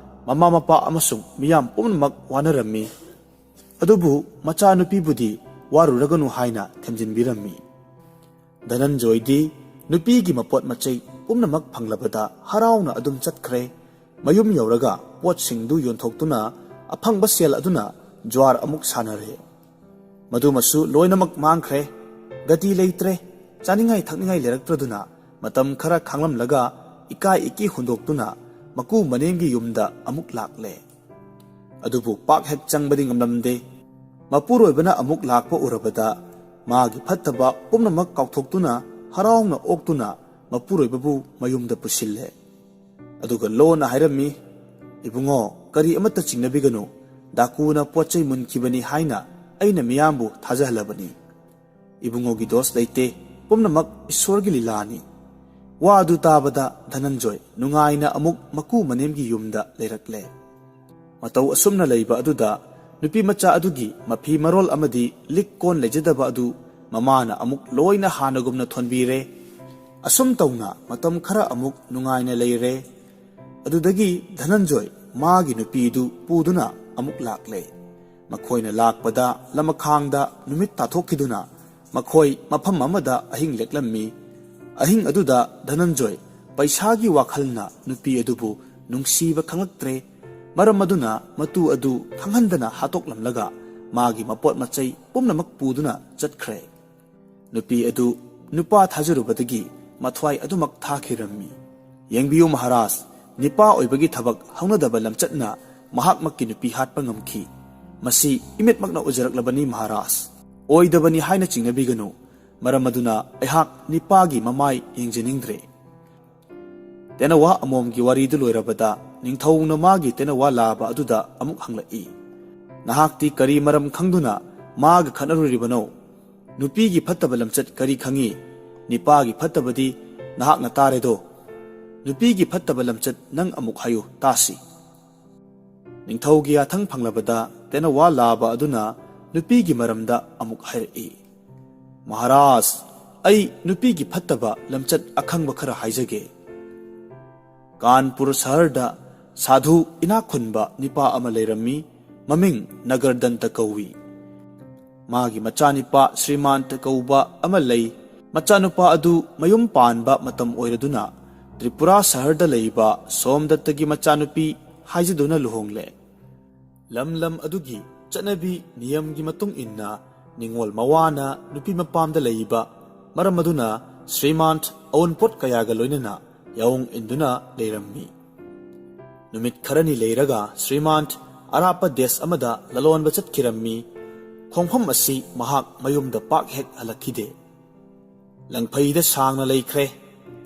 ꯃꯃꯥ ꯃꯄꯥ ꯑꯃꯁꯨꯡ ꯃꯤꯌꯥꯝ ꯄꯨꯝꯅꯃꯛ ꯋꯥꯅꯔꯝꯃꯤ꯫ ꯑꯗꯨꯕꯨ ꯃꯆꯥꯅꯨꯄꯤꯕꯨꯗꯤ ꯋꯥꯔꯨꯔꯒꯅꯨ ꯍꯥꯏꯅ ꯊꯦꯝꯖꯤꯟꯕꯤꯔꯝꯃꯤ꯫ ꯙꯅꯟꯖꯣꯏꯗꯤ ꯅꯨꯄꯤꯒꯤ ꯃꯄꯣꯠ ꯃꯆꯩ ꯄꯨꯝꯅꯃꯛ ꯐꯪꯂꯕꯗ ꯍꯔꯥꯎꯅ ꯑꯗꯨꯝ ꯆꯠꯈ꯭ꯔꯦ꯫ ꯃꯌꯨꯝ ꯌꯧꯔꯒ ꯄꯣꯠꯁꯤꯡꯗꯨ ꯌꯣꯟꯊꯣꯛꯇꯨꯅ ꯑꯐꯪꯕ ꯁꯦꯜ ꯑꯗꯨꯅ ꯖ꯭ꯋꯥꯔ ꯑꯃꯨꯛ ꯁꯥꯟꯅꯔꯦ꯫ ꯃꯗꯨꯃꯁꯨ ꯂꯣꯏꯅꯃꯛ ꯃꯥꯡꯈ꯭ꯔꯦ꯫ ꯒꯇꯤ ꯂꯩꯇ꯭ꯔꯦ꯫ ꯆꯥꯅꯤꯡꯉꯥꯏ ꯊꯛꯅꯤꯡꯉꯥꯏ ꯂꯩꯔꯛꯇ꯭ꯔꯗꯨꯅ ꯃꯇꯝ ꯈꯔ ꯈꯥꯡꯂꯝꯂꯒ ꯏꯀꯥꯏ ꯏꯀꯤ ꯍꯨꯟꯗꯣꯛꯇꯨꯅ ꯃꯀꯨ ꯃꯅꯦꯝꯒꯤ ꯌꯨꯝꯗ ꯑꯃꯨꯛ ꯂꯥꯛꯂꯦ꯫ ꯑꯗꯨꯕꯨ ꯄꯥꯛ ꯍꯦꯛ ꯆꯪꯕꯗꯤ ꯉꯝꯂꯝꯗꯦ꯫ ꯃꯄꯨꯔꯣꯏꯕꯅ ꯑꯃꯨꯛ ꯂꯥꯛꯄ ꯎꯔꯕꯗ ꯃꯥꯒꯤ ꯐꯠꯇꯕ ꯄꯨꯝꯅꯃꯛ ꯀꯥꯎꯊꯣꯛꯇꯨꯅ ꯍꯔꯥꯎꯅ ꯑꯣꯛꯇꯨꯅ ꯃꯄꯨꯔꯣꯏꯕꯕꯨ ꯃꯌꯨꯝꯗ ꯄꯨꯁꯤꯜꯂꯦ꯫ ꯑꯗꯨꯒ ꯂꯣꯟꯅ ꯍꯥꯏꯔꯝꯃꯤ, "ꯏꯕꯨꯡꯉꯣ, ꯀꯔꯤ ꯑꯃꯠꯇ ꯆꯤꯡꯅꯕꯤꯒꯅꯨ꯫ ꯗꯥꯀꯨꯅ ꯄꯣꯠ ꯆꯩ ꯃꯨꯟꯈꯤꯕꯅꯤ ꯍꯥꯏꯅ ꯑꯩꯅ ꯃꯤꯌꯥꯝꯕꯨ ꯊꯥꯖꯍꯜꯂꯕꯅꯤ꯫" ꯏꯕꯨꯡꯉꯣꯒꯤ ꯗꯣꯁ ꯂꯩꯇꯦ, ꯄꯨꯝꯅꯃꯛ ꯏꯁꯣꯔꯒꯤ ꯂꯤꯂꯥꯅꯤ꯫ ꯋꯥ ꯑꯗꯨ ꯇꯥꯕꯗ ꯙꯅꯟꯖꯣꯏ ꯅꯨꯡꯉꯥꯏꯅ ꯑꯃꯨꯛ ꯃꯀꯨ ꯃꯅꯦꯝꯒꯤ ꯌꯨꯝꯗ ꯂꯩꯔꯛꯂꯦ꯫ ꯃꯇꯧ ꯑꯁꯨꯝꯅ ꯂꯩꯕ ꯑꯗꯨꯗ ꯅꯨꯄꯤ ꯃꯆꯥ ꯑꯗꯨꯒꯤ ꯃꯐꯤ ꯃꯔꯣꯜ ꯑꯃꯗꯤ ꯂꯤꯛ ꯀꯣꯟ ꯂꯩꯖꯗꯕ ꯑꯗꯨ ꯃꯃꯥꯅ ꯑꯃꯨꯛ ꯂꯣꯏꯅ ꯍꯥꯟꯅꯒꯨꯝꯅ ꯊꯣꯟꯕꯤꯔꯦ꯫ ꯑꯁꯨꯝ ꯇꯧꯅ ꯃꯇꯝ ꯈꯔ ꯑꯃꯨꯛ ꯅꯨꯡꯉꯥꯏꯅ ꯂꯩꯔꯦ꯫ ꯑꯗꯨꯗꯒꯤ ꯙꯅꯟꯖꯣꯏ ꯃꯥꯒꯤ ꯅꯨꯄꯤꯗꯨ ꯄꯨꯗꯨꯅ ꯑꯃꯨꯛ ꯂꯥꯛꯂꯦ꯫ ꯃꯈꯣꯏꯅ ꯂꯥꯛꯄꯗ ꯂꯃꯈꯥꯡꯗ ꯅꯨꯃꯤꯠ ꯇꯥꯊꯣꯛꯈꯤꯗꯨꯅ ꯃꯈꯣꯏ ꯃꯐꯝ ꯑꯃꯗ ꯑꯍꯤꯡ ꯂꯦꯛꯂꯝꯃꯤ꯫ ꯑꯍꯤꯡ ꯑꯗꯨꯗ ꯙꯅꯟꯖꯣꯏ ꯄꯩꯁꯥꯒꯤ ꯋꯥꯈꯜꯅ ꯅꯨꯄꯤ ꯑꯗꯨꯕꯨ ꯅꯨꯡꯁꯤꯕ ꯈꯪꯂꯛꯇ꯭ꯔꯦ꯫ ꯃꯔꯝ ꯑꯗꯨꯅ ꯃꯇꯨ ꯑꯗꯨ ꯈꯪꯍꯟꯗꯅ ꯍꯥꯠꯇꯣꯛꯂꯝꯂꯒ ꯃꯥꯒꯤ ꯃꯄꯣꯠ ꯃꯆꯩ ꯄꯨꯝꯅꯃꯛ ꯄꯨꯗꯨꯅ ꯆꯠꯈ꯭ꯔꯦ꯫ ꯅꯨꯄꯤ ꯑꯗꯨ ꯅꯨꯄꯥ ꯊꯥꯖꯔꯨꯕꯗꯒꯤ ꯃꯊ꯭ꯋꯥꯏ ꯑꯗꯨꯃꯛ ꯊꯥꯈꯤꯔꯝꯃꯤ꯫ ꯌꯦꯡꯕꯤꯌꯨ ꯃꯍꯥꯔꯥꯖ, ꯅꯤꯄꯥ ꯑꯣꯏꯕꯒꯤ ꯊꯕꯛ ꯍꯧꯅꯗꯕ ꯂꯝꯆꯠꯅ ꯃꯍꯥꯛꯃꯛꯀꯤ ꯅꯨꯄꯤ ꯍꯥꯠꯄ ꯉꯝꯈꯤ꯫ ꯃꯁꯤ ꯏꯃꯤꯠꯃꯛꯅ ꯎꯖꯔꯛꯂꯕꯅꯤ ꯃꯍꯥꯔꯥꯖ꯫ ꯑꯣꯏꯗꯕꯅꯤ ꯍꯥꯏꯅ ꯆꯤꯡꯅꯕꯤꯒꯅꯨ꯫ ꯃꯔꯝ ꯑꯗꯨꯅ ꯑꯩꯍꯥꯛ ꯅꯤꯄꯥꯒꯤ ꯃꯃꯥꯏ ꯌꯦꯡꯖꯅꯤꯡꯗ꯭ꯔꯦ꯫ ꯇꯦꯅꯋꯥ ꯑꯃꯣꯝꯒꯤ ꯋꯥꯔꯤꯗꯨ ꯂꯣꯏꯔꯕꯗ ꯅꯤꯡꯊꯧꯅ ꯃꯥꯒꯤ ꯇꯦꯅꯋꯥ ꯂꯥꯕ ꯑꯗꯨꯗ ꯑꯃꯨꯛ ꯍꯪꯂꯛꯏ, "ꯅꯍꯥꯛꯇꯤ ꯀꯔꯤ ꯃꯔꯝ ꯈꯪꯗꯨꯅ ꯃꯥꯒ ꯈꯠꯅꯔꯨꯔꯤꯕꯅꯣ? ꯅꯨꯄꯤꯒꯤ ꯐꯠꯇꯕ ꯂꯝꯆꯠ ꯀꯔꯤ ꯈꯪꯉꯤ? ꯅꯤꯄꯥꯒꯤ ꯐꯠꯇꯕꯗꯤ ꯅꯍꯥꯛꯅ ꯇꯥꯔꯦꯗꯣ꯫ ꯅꯨꯄꯤꯒꯤ ꯐꯠꯇꯕ ꯂꯝꯆꯠ ꯅꯪ ꯑꯃꯨꯛ ꯍꯥꯏꯌꯨ ꯇꯥꯁꯤ꯫" ꯅꯤꯡꯊꯧꯒꯤ ꯌꯥꯊꯪ ꯐꯪꯂꯕꯗ ꯇꯦꯅꯋꯥ ꯂꯥꯕ ꯑꯗꯨꯅ ꯅꯨꯄꯤꯒꯤ ꯃꯔꯝꯗ ꯑꯃꯨꯛ ꯍꯥꯏꯔꯛꯏ, "ꯃꯍꯥꯔꯥꯖ, ꯑꯩ ꯅꯨꯄꯤꯒꯤ ꯐꯠꯇꯕ ꯂꯝꯆꯠ ꯑꯈꯪꯕ ꯈꯔ ꯍꯥꯏꯖꯒꯦ꯫ ꯀꯥꯟꯄꯨꯔ ꯁꯍꯔꯗ ꯁꯥꯙꯨ ꯏꯅꯥꯛ ꯈꯨꯟꯕ ꯅꯤꯄꯥ ꯑꯃ ꯂꯩꯔꯝꯃꯤ꯫ ꯃꯃꯤꯡ ꯅꯒꯔꯗꯟꯇ ꯀꯧꯏ꯫ ꯃꯥꯒꯤ ꯃꯆꯥꯅꯤꯄꯥ ꯁ꯭ꯔꯤꯃꯥꯟꯇ ꯀꯧꯕ ꯑꯃ ꯂꯩ꯫ ꯃꯆꯥꯅꯨꯄꯥ ꯑꯗꯨ ꯃꯌꯨꯝ ꯄꯥꯟꯕ ꯃꯇꯝ ꯑꯣꯏꯔꯗꯨꯅ ꯇ꯭ꯔꯤꯄꯨꯔꯥ ꯁꯍꯔꯗ ꯂꯩꯕ ꯁꯣꯝꯗꯠꯇꯒꯤ ꯃꯆꯥꯅꯨꯄꯤ ꯍꯥꯏꯖꯗꯨꯅ ꯂꯨꯍꯣꯡꯂꯦ꯫ ꯂꯝ ꯂꯝ ꯑꯗꯨꯒꯤ ꯆꯠꯅꯕꯤ ꯅꯤꯌꯝꯒꯤ ꯃꯇꯨꯡ ꯏꯟꯅ ꯅꯤꯉꯣꯜ ꯃꯋꯥꯅ ꯅꯨꯄꯤ ꯃꯄꯥꯝꯗ ꯂꯩꯕ ꯃꯔꯝ ꯑꯗꯨꯅ ꯁ꯭ꯔꯤꯃꯥꯟ ꯑꯋꯨꯟꯄꯣꯠ ꯀꯌꯥꯒ ꯂꯣꯏꯅꯅ ꯌꯥꯑꯣꯡ ꯏꯟꯗꯨꯅ ꯂꯩꯔꯝꯃꯤ꯫ ꯅꯨꯃꯤꯠ ꯈꯔꯅꯤ ꯂꯩꯔꯒ ꯁ꯭ꯔꯤꯃꯥꯟ ꯑꯔꯥꯞꯄ ꯗꯦꯁ ꯑꯃꯗ ꯂꯂꯣꯟꯕ ꯆꯠꯈꯤꯔꯝꯃꯤ꯫ ꯈꯣꯡꯐꯝ ꯑꯁꯤ ꯃꯍꯥꯛ ꯃꯌꯨꯝꯗ ꯄꯥꯛ ꯍꯦꯛ ꯍꯜꯂꯛꯈꯤꯗꯦ꯫ ꯂꯪꯐꯩꯗ ꯁꯥꯡꯅ ꯂꯩꯈ꯭ꯔꯦ꯫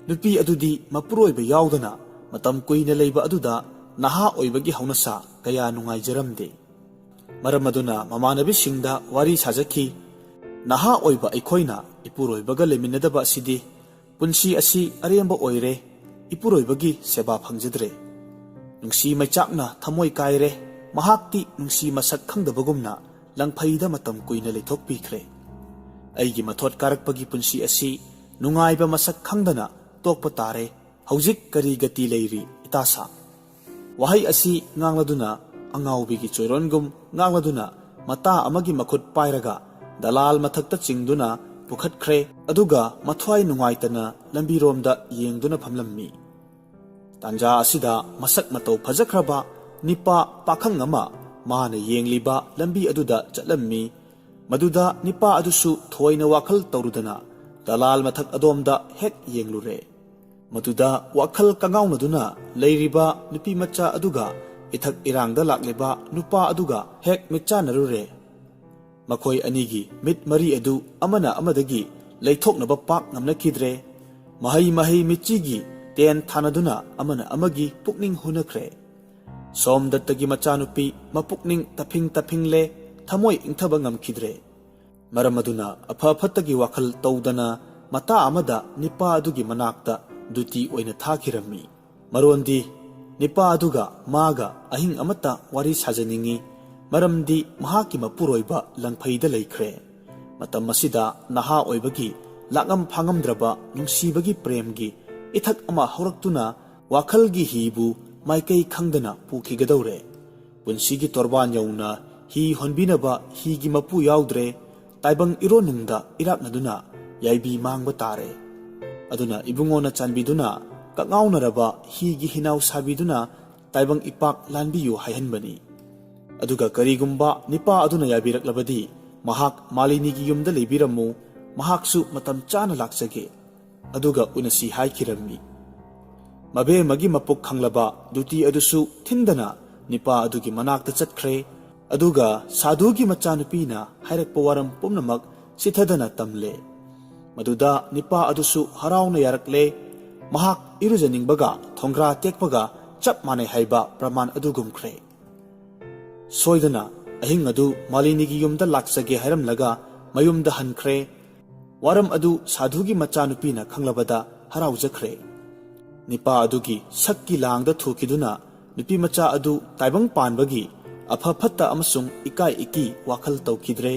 ꯅꯨꯄꯤ ꯑꯗꯨꯗꯤ ꯃꯄꯨꯔꯣꯏꯕ ꯌꯥꯎꯗꯅ ꯃꯇꯝ ꯀꯨꯏꯅ ꯂꯩꯕ ꯑꯗꯨꯗ ꯅꯍꯥ ꯑꯣꯏꯕꯒꯤ ꯍꯧꯅꯁꯥ ꯀꯌꯥ ꯅꯨꯡꯉꯥꯏꯖꯔꯝꯗꯦ꯫ ꯃꯔꯝ ꯑꯗꯨꯅ ꯃꯃꯥꯟꯅꯕꯤꯁꯤꯡꯗ ꯋꯥꯔꯤ ꯁꯥꯖꯈꯤ꯫ "ꯅꯍꯥ ꯑꯣꯏꯕ ꯑꯩꯈꯣꯏꯅ ꯏꯄꯨꯔꯣꯏꯕꯒ ꯂꯩꯃꯤꯟꯅꯗꯕ ꯑꯁꯤꯗꯤ ꯄꯨꯟꯁꯤ ꯑꯁꯤ ꯑꯔꯦꯝꯕ ꯑꯣꯏꯔꯦ꯫ ꯏꯄꯨꯔꯣꯏꯕꯒꯤ ꯁꯦꯕꯥ ꯐꯪꯖꯗ꯭ꯔꯦ꯫ ꯅꯨꯡꯁꯤ ꯃꯩꯆꯥꯛꯅ ꯊꯃꯣꯏ ꯀꯥꯏꯔꯦ꯫ ꯃꯍꯥꯛꯇꯤ ꯅꯨꯡꯁꯤ ꯃꯁꯛ ꯈꯪꯗꯕꯒꯨꯝꯅ ꯂꯪꯐꯩꯗ ꯃꯇꯝ ꯀꯨꯏꯅ ꯂꯩꯊꯣꯛꯄꯤꯈ꯭ꯔꯦ꯫ "ꯑꯩꯒꯤ ꯃꯊꯣꯠ ꯀꯥꯔꯛꯄꯒꯤ ꯄꯨꯟꯁꯤ ꯑꯁꯤ ꯅꯨꯡꯉꯥꯏꯕ ꯃꯁꯛ ꯈꯪꯗꯅ ꯇꯣꯛꯄ ꯇꯥꯔꯦ꯫ ꯍꯧꯖꯤꯛ ꯀꯔꯤ ꯒꯇꯤ ꯂꯩꯔꯤ, ꯏꯇꯥ ꯁꯥ?" ꯋꯥꯍꯩ ꯑꯁꯤ ꯉꯥꯡꯂꯗꯨꯅ, ꯑꯉꯥꯎꯕꯤꯒꯤ ꯆꯣꯏꯔꯣꯟꯒꯨꯝ ꯉꯥꯡꯂꯗꯨꯅ, ꯃꯇꯥ ꯑꯃꯒꯤ ꯃꯈꯨꯠ ꯄꯥꯏꯔꯒ ꯗꯂꯥꯜ ꯃꯊꯛꯇ ꯆꯤꯡꯗꯨꯅ ꯄꯨꯈꯠꯈ꯭ꯔꯦ꯫ ꯑꯗꯨꯒ ꯃꯊ꯭ꯋꯥꯏ ꯅꯨꯡꯉꯥꯏꯇꯅ ꯂꯝꯕꯤꯔꯣꯝꯗ ꯌꯦꯡꯗꯨꯅ ꯐꯝꯂꯝꯃꯤ꯫ ꯇꯥꯟꯖꯥ ꯑꯁꯤꯗ ꯃꯁꯛ ꯃꯇꯧ ꯐꯖꯈ꯭ꯔꯕ ꯅꯤꯄꯥ ꯄꯥꯈꯪ ꯑꯃ ꯃꯥꯅ ꯌꯦꯡꯂꯤꯕ ꯂꯝꯕꯤ ꯑꯗꯨꯗ ꯆꯠꯂꯝꯃꯤ꯫ ꯃꯗꯨꯗ ꯅꯤꯄꯥ ꯑꯗꯨꯁꯨ ꯊꯣꯏꯅ ꯋꯥꯈꯜ ꯇꯧꯔꯨꯗꯅ ꯗꯂꯥꯜ ꯃꯊꯛ ꯑꯗꯣꯝꯗ ꯍꯦꯛ ꯌꯦꯡꯂꯨꯔꯦ꯫ ꯃꯗꯨꯗ ꯋꯥꯈꯜ ꯀꯉꯥꯎꯅꯗꯨꯅ ꯂꯩꯔꯤꯕ ꯅꯨꯄꯤ ꯃꯆꯥ ꯑꯗꯨꯒ ꯏꯊꯛ ꯏꯔꯥꯡꯗ ꯂꯥꯛꯂꯤꯕ ꯅꯨꯄꯥ ꯑꯗꯨꯒ ꯍꯦꯛ ꯃꯤꯠꯆꯥꯟꯅꯔꯨꯔꯦ꯫ ꯃꯈꯣꯏ ꯑꯅꯤꯒꯤ ꯃꯤꯠ ꯃꯔꯤ ꯑꯗꯨ ꯑꯃꯅ ꯑꯃꯗꯒꯤ ꯂꯩꯊꯣꯛꯅꯕ ꯄꯥꯛ ꯉꯝꯅꯈꯤꯗ꯭ꯔꯦ꯫ ꯃꯍꯩ ꯃꯍꯩ ꯃꯤꯠꯆꯤꯒꯤ ꯇꯦꯟ ꯊꯥꯅꯗꯨꯅ ꯑꯃꯅ ꯑꯃꯒꯤ ꯄꯨꯛꯅꯤꯡ ꯍꯨꯅꯈ꯭ꯔꯦ꯫ ꯁꯣꯝꯗꯠꯇꯒꯤ ꯃꯆꯥꯅꯨꯄꯤ ꯃꯄꯨꯛꯅꯤꯡ ꯇꯐꯤꯡ ꯇꯐꯤꯡꯂꯦ, ꯊꯃꯣꯏ ꯏꯪꯊꯕ ꯉꯝꯈꯤꯗ꯭ꯔꯦ꯫ ꯃꯔꯝ ꯑꯗꯨꯅ ꯑꯐ ꯐꯠꯇꯒꯤ ꯋꯥꯈꯜ ꯇꯧꯗꯅ ꯃꯇꯥ ꯑꯃꯗ ꯅꯤꯄꯥ ꯑꯗꯨꯒꯤ ꯃꯅꯥꯛꯇ ꯗ꯭ꯌꯨꯇꯤ ꯑꯣꯏꯅ ꯊꯥꯈꯤꯔꯝꯃꯤ꯫ ꯃꯔꯣꯟꯗꯤ, ꯅꯤꯄꯥ ꯑꯗꯨꯒ ꯃꯥꯒ ꯑꯍꯤꯡ ꯑꯃꯠꯇ ꯋꯥꯔꯤ ꯁꯥꯖꯅꯤꯡꯏ, ꯃꯔꯝꯗꯤ ꯃꯍꯥꯛꯀꯤ ꯃꯄꯨꯔꯣꯏꯕ ꯂꯪꯐꯩꯗ ꯂꯩꯈ꯭ꯔꯦ꯫ ꯃꯇꯝ ꯑꯁꯤꯗ ꯅꯍꯥ ꯑꯣꯏꯕꯒꯤ ꯂꯥꯛꯉꯝ ꯐꯥꯉꯝꯗ꯭ꯔꯕ ꯅꯨꯡꯁꯤꯕꯒꯤ ꯄ꯭ꯔꯦꯝꯒꯤ ꯏꯊꯛ ꯑꯃ ꯍꯧꯔꯛꯇꯨꯅ ꯋꯥꯈꯜꯒꯤ ꯍꯤꯕꯨ ꯃꯥꯏꯀꯩ ꯈꯪꯗꯅ ꯄꯨꯈꯤꯒꯗꯧꯔꯦ꯫ ꯄꯨꯟꯁꯤꯒꯤ ꯇꯣꯔꯕꯥꯟ ꯌꯧꯅ ꯍꯤ ꯍꯣꯟꯕꯤꯅꯕ ꯍꯤꯒꯤ ꯃꯄꯨ ꯌꯥꯎꯗ꯭ꯔꯦ꯫ ꯇꯥꯏꯕꯪ ꯏꯔꯣꯟꯅꯨꯡꯗ ꯏꯔꯥꯛꯅꯗꯨꯅ ꯌꯥꯏꯕꯤ ꯃꯥꯡꯕ ꯇꯥꯔꯦ꯫ ꯑꯗꯨꯅ ꯏꯕꯨꯡꯉꯣꯅ ꯆꯥꯟꯕꯤꯗꯨꯅ ꯀꯛꯉꯥꯎꯅꯔꯕ ꯍꯤꯒꯤ ꯍꯤꯅꯥꯎ ꯁꯥꯕꯤꯗꯨꯅ ꯇꯥꯏꯕꯪ ꯏꯄꯥꯛ ꯂꯥꯟꯕꯤꯌꯨ ꯍꯥꯏꯍꯟꯕꯅꯤ꯫ ꯑꯗꯨꯒ ꯀꯔꯤꯒꯨꯝꯕ ꯅꯤꯄꯥ ꯑꯗꯨꯅ ꯌꯥꯕꯤꯔꯛꯂꯕꯗꯤ ꯃꯍꯥꯛ ꯃꯥꯂꯤꯅꯤꯒꯤ ꯌꯨꯝꯗ ꯂꯩꯕꯤꯔꯝꯃꯨ, ꯃꯍꯥꯛꯁꯨ ꯃꯇꯝ ꯆꯥꯅ ꯂꯥꯛꯆꯒꯦ꯫ ꯑꯗꯨꯒ ꯎꯅꯁꯤ ꯍꯥꯏꯈꯤꯔꯝꯃꯤ꯫ ꯃꯕꯦꯝꯃꯒꯤ ꯃꯄꯨꯛ ꯈꯪꯂꯕ ꯗ꯭ꯌꯨꯇꯤ ꯑꯗꯨꯁꯨ ꯊꯤꯟꯗꯅ ꯅꯤꯄꯥ ꯑꯗꯨꯒꯤ ꯃꯅꯥꯛꯇ ꯆꯠꯈ꯭ꯔꯦ꯫ ꯑꯗꯨꯒ ꯁꯥꯙꯨꯒꯤ ꯃꯆꯥꯅꯨꯄꯤꯅ ꯍꯥꯏꯔꯛꯄ ꯋꯥꯔꯝ ꯄꯨꯝꯅꯃꯛ ꯆꯤꯊꯗꯅ ꯇꯝꯂꯦ꯫ ꯃꯗꯨꯗ ꯅꯤꯄꯥ ꯑꯗꯨꯁꯨ ꯍꯔꯥꯎꯅ ꯌꯥꯔꯛꯂꯦ꯫ ꯃꯍꯥꯛ ꯏꯔꯨꯖꯅꯤꯡꯕꯒ ꯊꯣꯡꯒ꯭ꯔꯥ ꯇꯦꯛꯄꯒ ꯆꯞ ꯃꯥꯟꯅꯩ ꯍꯥꯏꯕ ꯄ꯭ꯔꯃꯥꯟ ꯑꯗꯨꯒꯨꯝꯈ꯭ꯔꯦ꯫ ꯁꯣꯏꯗꯅ ꯑꯍꯤꯡ ꯑꯗꯨ ꯃꯥꯂꯤꯅꯤꯒꯤ ꯌꯨꯝꯗ ꯂꯥꯛꯆꯒꯦ ꯍꯥꯏꯔꯝꯂꯒ ꯃꯌꯨꯝꯗ ꯍꯟꯈ꯭ꯔꯦ꯫ ꯋꯥꯔꯝ ꯑꯗꯨ ꯁꯥꯙꯨꯒꯤ ꯃꯆꯥꯅꯨꯄꯤꯅ ꯈꯪꯂꯕꯗ ꯍꯔꯥꯎꯖꯈ꯭ꯔꯦ꯫ ꯅꯤꯄꯥ ꯑꯗꯨꯒꯤ ꯁꯛꯀꯤ ꯂꯥꯡꯗ ꯊꯨꯈꯤꯗꯨꯅ ꯅꯨꯄꯤ ꯃꯆꯥ ꯑꯗꯨ ꯇꯥꯏꯕꯪ ꯄꯥꯟꯕꯒꯤ ꯑꯐ ꯐꯠꯇ ꯑꯃꯁꯨꯡ ꯏꯀꯥꯏ ꯏꯀꯤ ꯋꯥꯈꯜ ꯇꯧꯈꯤꯗ꯭ꯔꯦ꯫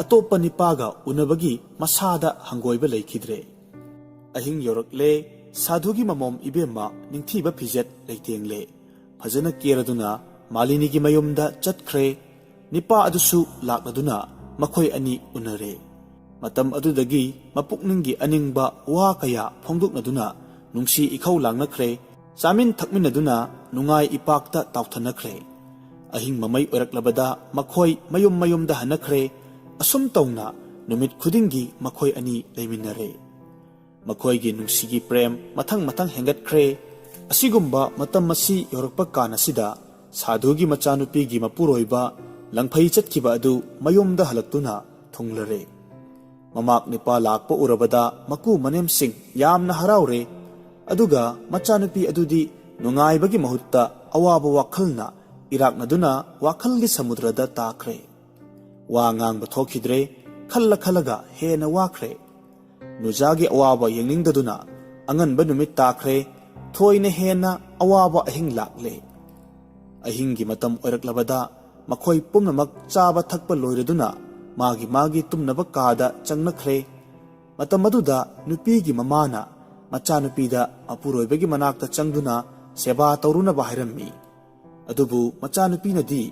ꯑꯇꯣꯞꯄ ꯅꯤꯄꯥꯒ ꯎꯅꯕꯒꯤ ꯃꯁꯥꯗ ꯍꯪꯒꯣꯏꯕ ꯂꯩꯈꯤꯗ꯭ꯔꯦ꯫ ꯑꯍꯤꯡ ꯌꯧꯔꯛꯂꯦ꯫ ꯁꯥꯙꯨꯒꯤ ꯃꯃꯣꯝ ꯏꯕꯦꯝꯃ ꯅꯤꯡꯊꯤꯕ ꯐꯤꯖꯦꯠ ꯂꯩꯇꯦꯡꯂꯦ꯫ ꯐꯖꯅ ꯀꯦꯔꯗꯨꯅ ꯃꯥꯂꯤꯅꯤꯒꯤ ꯃꯌꯨꯝꯗ ꯆꯠꯈ꯭ꯔꯦ꯫ ꯅꯤꯄꯥ ꯑꯗꯨꯁꯨ ꯂꯥꯛꯂꯗꯨꯅ ꯃꯈꯣꯏ ꯑꯅꯤ ꯎꯅꯔꯦ꯫ ꯃꯇꯝ ꯑꯗꯨꯗꯒꯤ ꯃꯄꯨꯛꯅꯤꯡꯒꯤ ꯑꯅꯤꯡꯕ ꯋꯥ ꯀꯌꯥ ꯐꯣꯡꯗꯣꯛꯅꯗꯨꯅ ꯅꯨꯡꯁꯤ ꯏꯈꯧ ꯂꯥꯡꯅꯈ꯭ꯔꯦ꯫ ꯆꯥꯃꯤꯟ ꯊꯛꯃꯤꯟꯅꯗꯨꯅ ꯅꯨꯡꯉꯥꯏ ꯏꯄꯥꯛꯇ ꯇꯥꯎꯊꯅꯈ꯭ꯔꯦ꯫ ꯑꯍꯤꯡ ꯃꯃꯩ ꯑꯣꯏꯔꯛꯂꯕꯗ ꯃꯈꯣꯏ ꯃꯌꯨꯝ ꯃꯌꯨꯝꯗ ꯍꯟꯅꯈ꯭ꯔꯦ꯫ ꯑꯁꯨꯝ ꯇꯧꯅ ꯅꯨꯃꯤꯠ ꯈꯨꯗꯤꯡꯒꯤ ꯃꯈꯣꯏ ꯑꯅꯤ ꯂꯩꯃꯤꯟꯅꯔꯦ꯫ ꯃꯈꯣꯏꯒꯤ ꯅꯨꯡꯁꯤꯒꯤ ꯄ꯭ꯔꯦꯝ ꯃꯊꯪ ꯃꯊꯪ ꯍꯦꯟꯒꯠꯈ꯭ꯔꯦ꯫ ꯑꯁꯤꯒꯨꯝꯕ ꯃꯇꯝ ꯑꯁꯤ ꯌꯧꯔꯛꯄ ꯀꯥꯟ ꯑꯁꯤꯗ ꯁꯥꯙꯨꯒꯤ ꯃꯆꯥꯅꯨꯄꯤꯒꯤ ꯃꯄꯨꯔꯣꯏꯕ ꯂꯪꯐꯩ ꯆꯠꯈꯤꯕ ꯑꯗꯨ ꯃꯌꯨꯝꯗ ꯍꯜꯂꯛꯇꯨꯅ ꯊꯨꯡꯂꯔꯦ꯫ ꯃꯃꯥꯛ ꯅꯤꯄꯥ ꯂꯥꯛꯄ ꯎꯔꯕꯗ ꯃꯀꯨ ꯃꯅꯦꯝꯁꯤꯡ ꯌꯥꯝꯅ ꯍꯔꯥꯎꯔꯦ꯫ ꯑꯗꯨꯒ ꯃꯆꯥꯅꯨꯄꯤ ꯑꯗꯨꯗꯤ ꯅꯨꯡꯉꯥꯏꯕꯒꯤ ꯃꯍꯨꯠꯇ ꯑꯋꯥꯕ ꯋꯥꯈꯜꯅ ꯏꯔꯥꯛꯅꯗꯨꯅ ꯋꯥꯈꯜꯒꯤ ꯁꯃꯨꯗ꯭ꯔꯗ ꯇꯥꯈ꯭ꯔꯦ꯫ ꯋꯥ ꯉꯥꯡꯕ ꯊꯣꯛꯈꯤꯗ꯭ꯔꯦ꯫ ꯈꯜꯂ ꯈꯜꯂꯒ ꯍꯦꯟꯅ ꯋꯥꯈ꯭ꯔꯦ꯫ ꯅꯨꯖꯥꯒꯤ ꯑꯋꯥꯕ ꯌꯦꯡꯅꯤꯡꯗꯗꯨꯅ ꯑꯉꯟꯕ ꯅꯨꯃꯤꯠ ꯇꯥꯈ꯭ꯔꯦ꯫ ꯊꯣꯏꯅ ꯍꯦꯟꯅ ꯑꯋꯥꯕ ꯑꯍꯤꯡ ꯂꯥꯛꯂꯦ꯫ ꯑꯍꯤꯡꯒꯤ ꯃꯇꯝ ꯑꯣꯏꯔꯛꯂꯕꯗ ꯃꯈꯣꯏ ꯄꯨꯝꯅꯃꯛ ꯆꯥꯕ ꯊꯛꯄ ꯂꯣꯏꯔꯗꯨꯅ ꯃꯥꯒꯤ ꯃꯥꯒꯤ ꯇꯨꯝꯅꯕ ꯀꯥꯗ ꯆꯪꯅꯈ꯭ꯔꯦ꯫ ꯃꯇꯝ ꯑꯗꯨꯗ ꯅꯨꯄꯤꯒꯤ ꯃꯃꯥꯅ ꯃꯆꯥꯅꯨꯄꯤꯗ ꯃꯄꯨꯔꯣꯏꯕꯒꯤ ꯃꯅꯥꯛꯇ ꯆꯪꯗꯨꯅ ꯁꯦꯕꯥ ꯇꯧꯔꯨꯅꯕ ꯍꯥꯏꯔꯝꯃꯤ꯫ ꯑꯗꯨꯕꯨ ꯃꯆꯥꯅꯨꯄꯤꯅꯗꯤ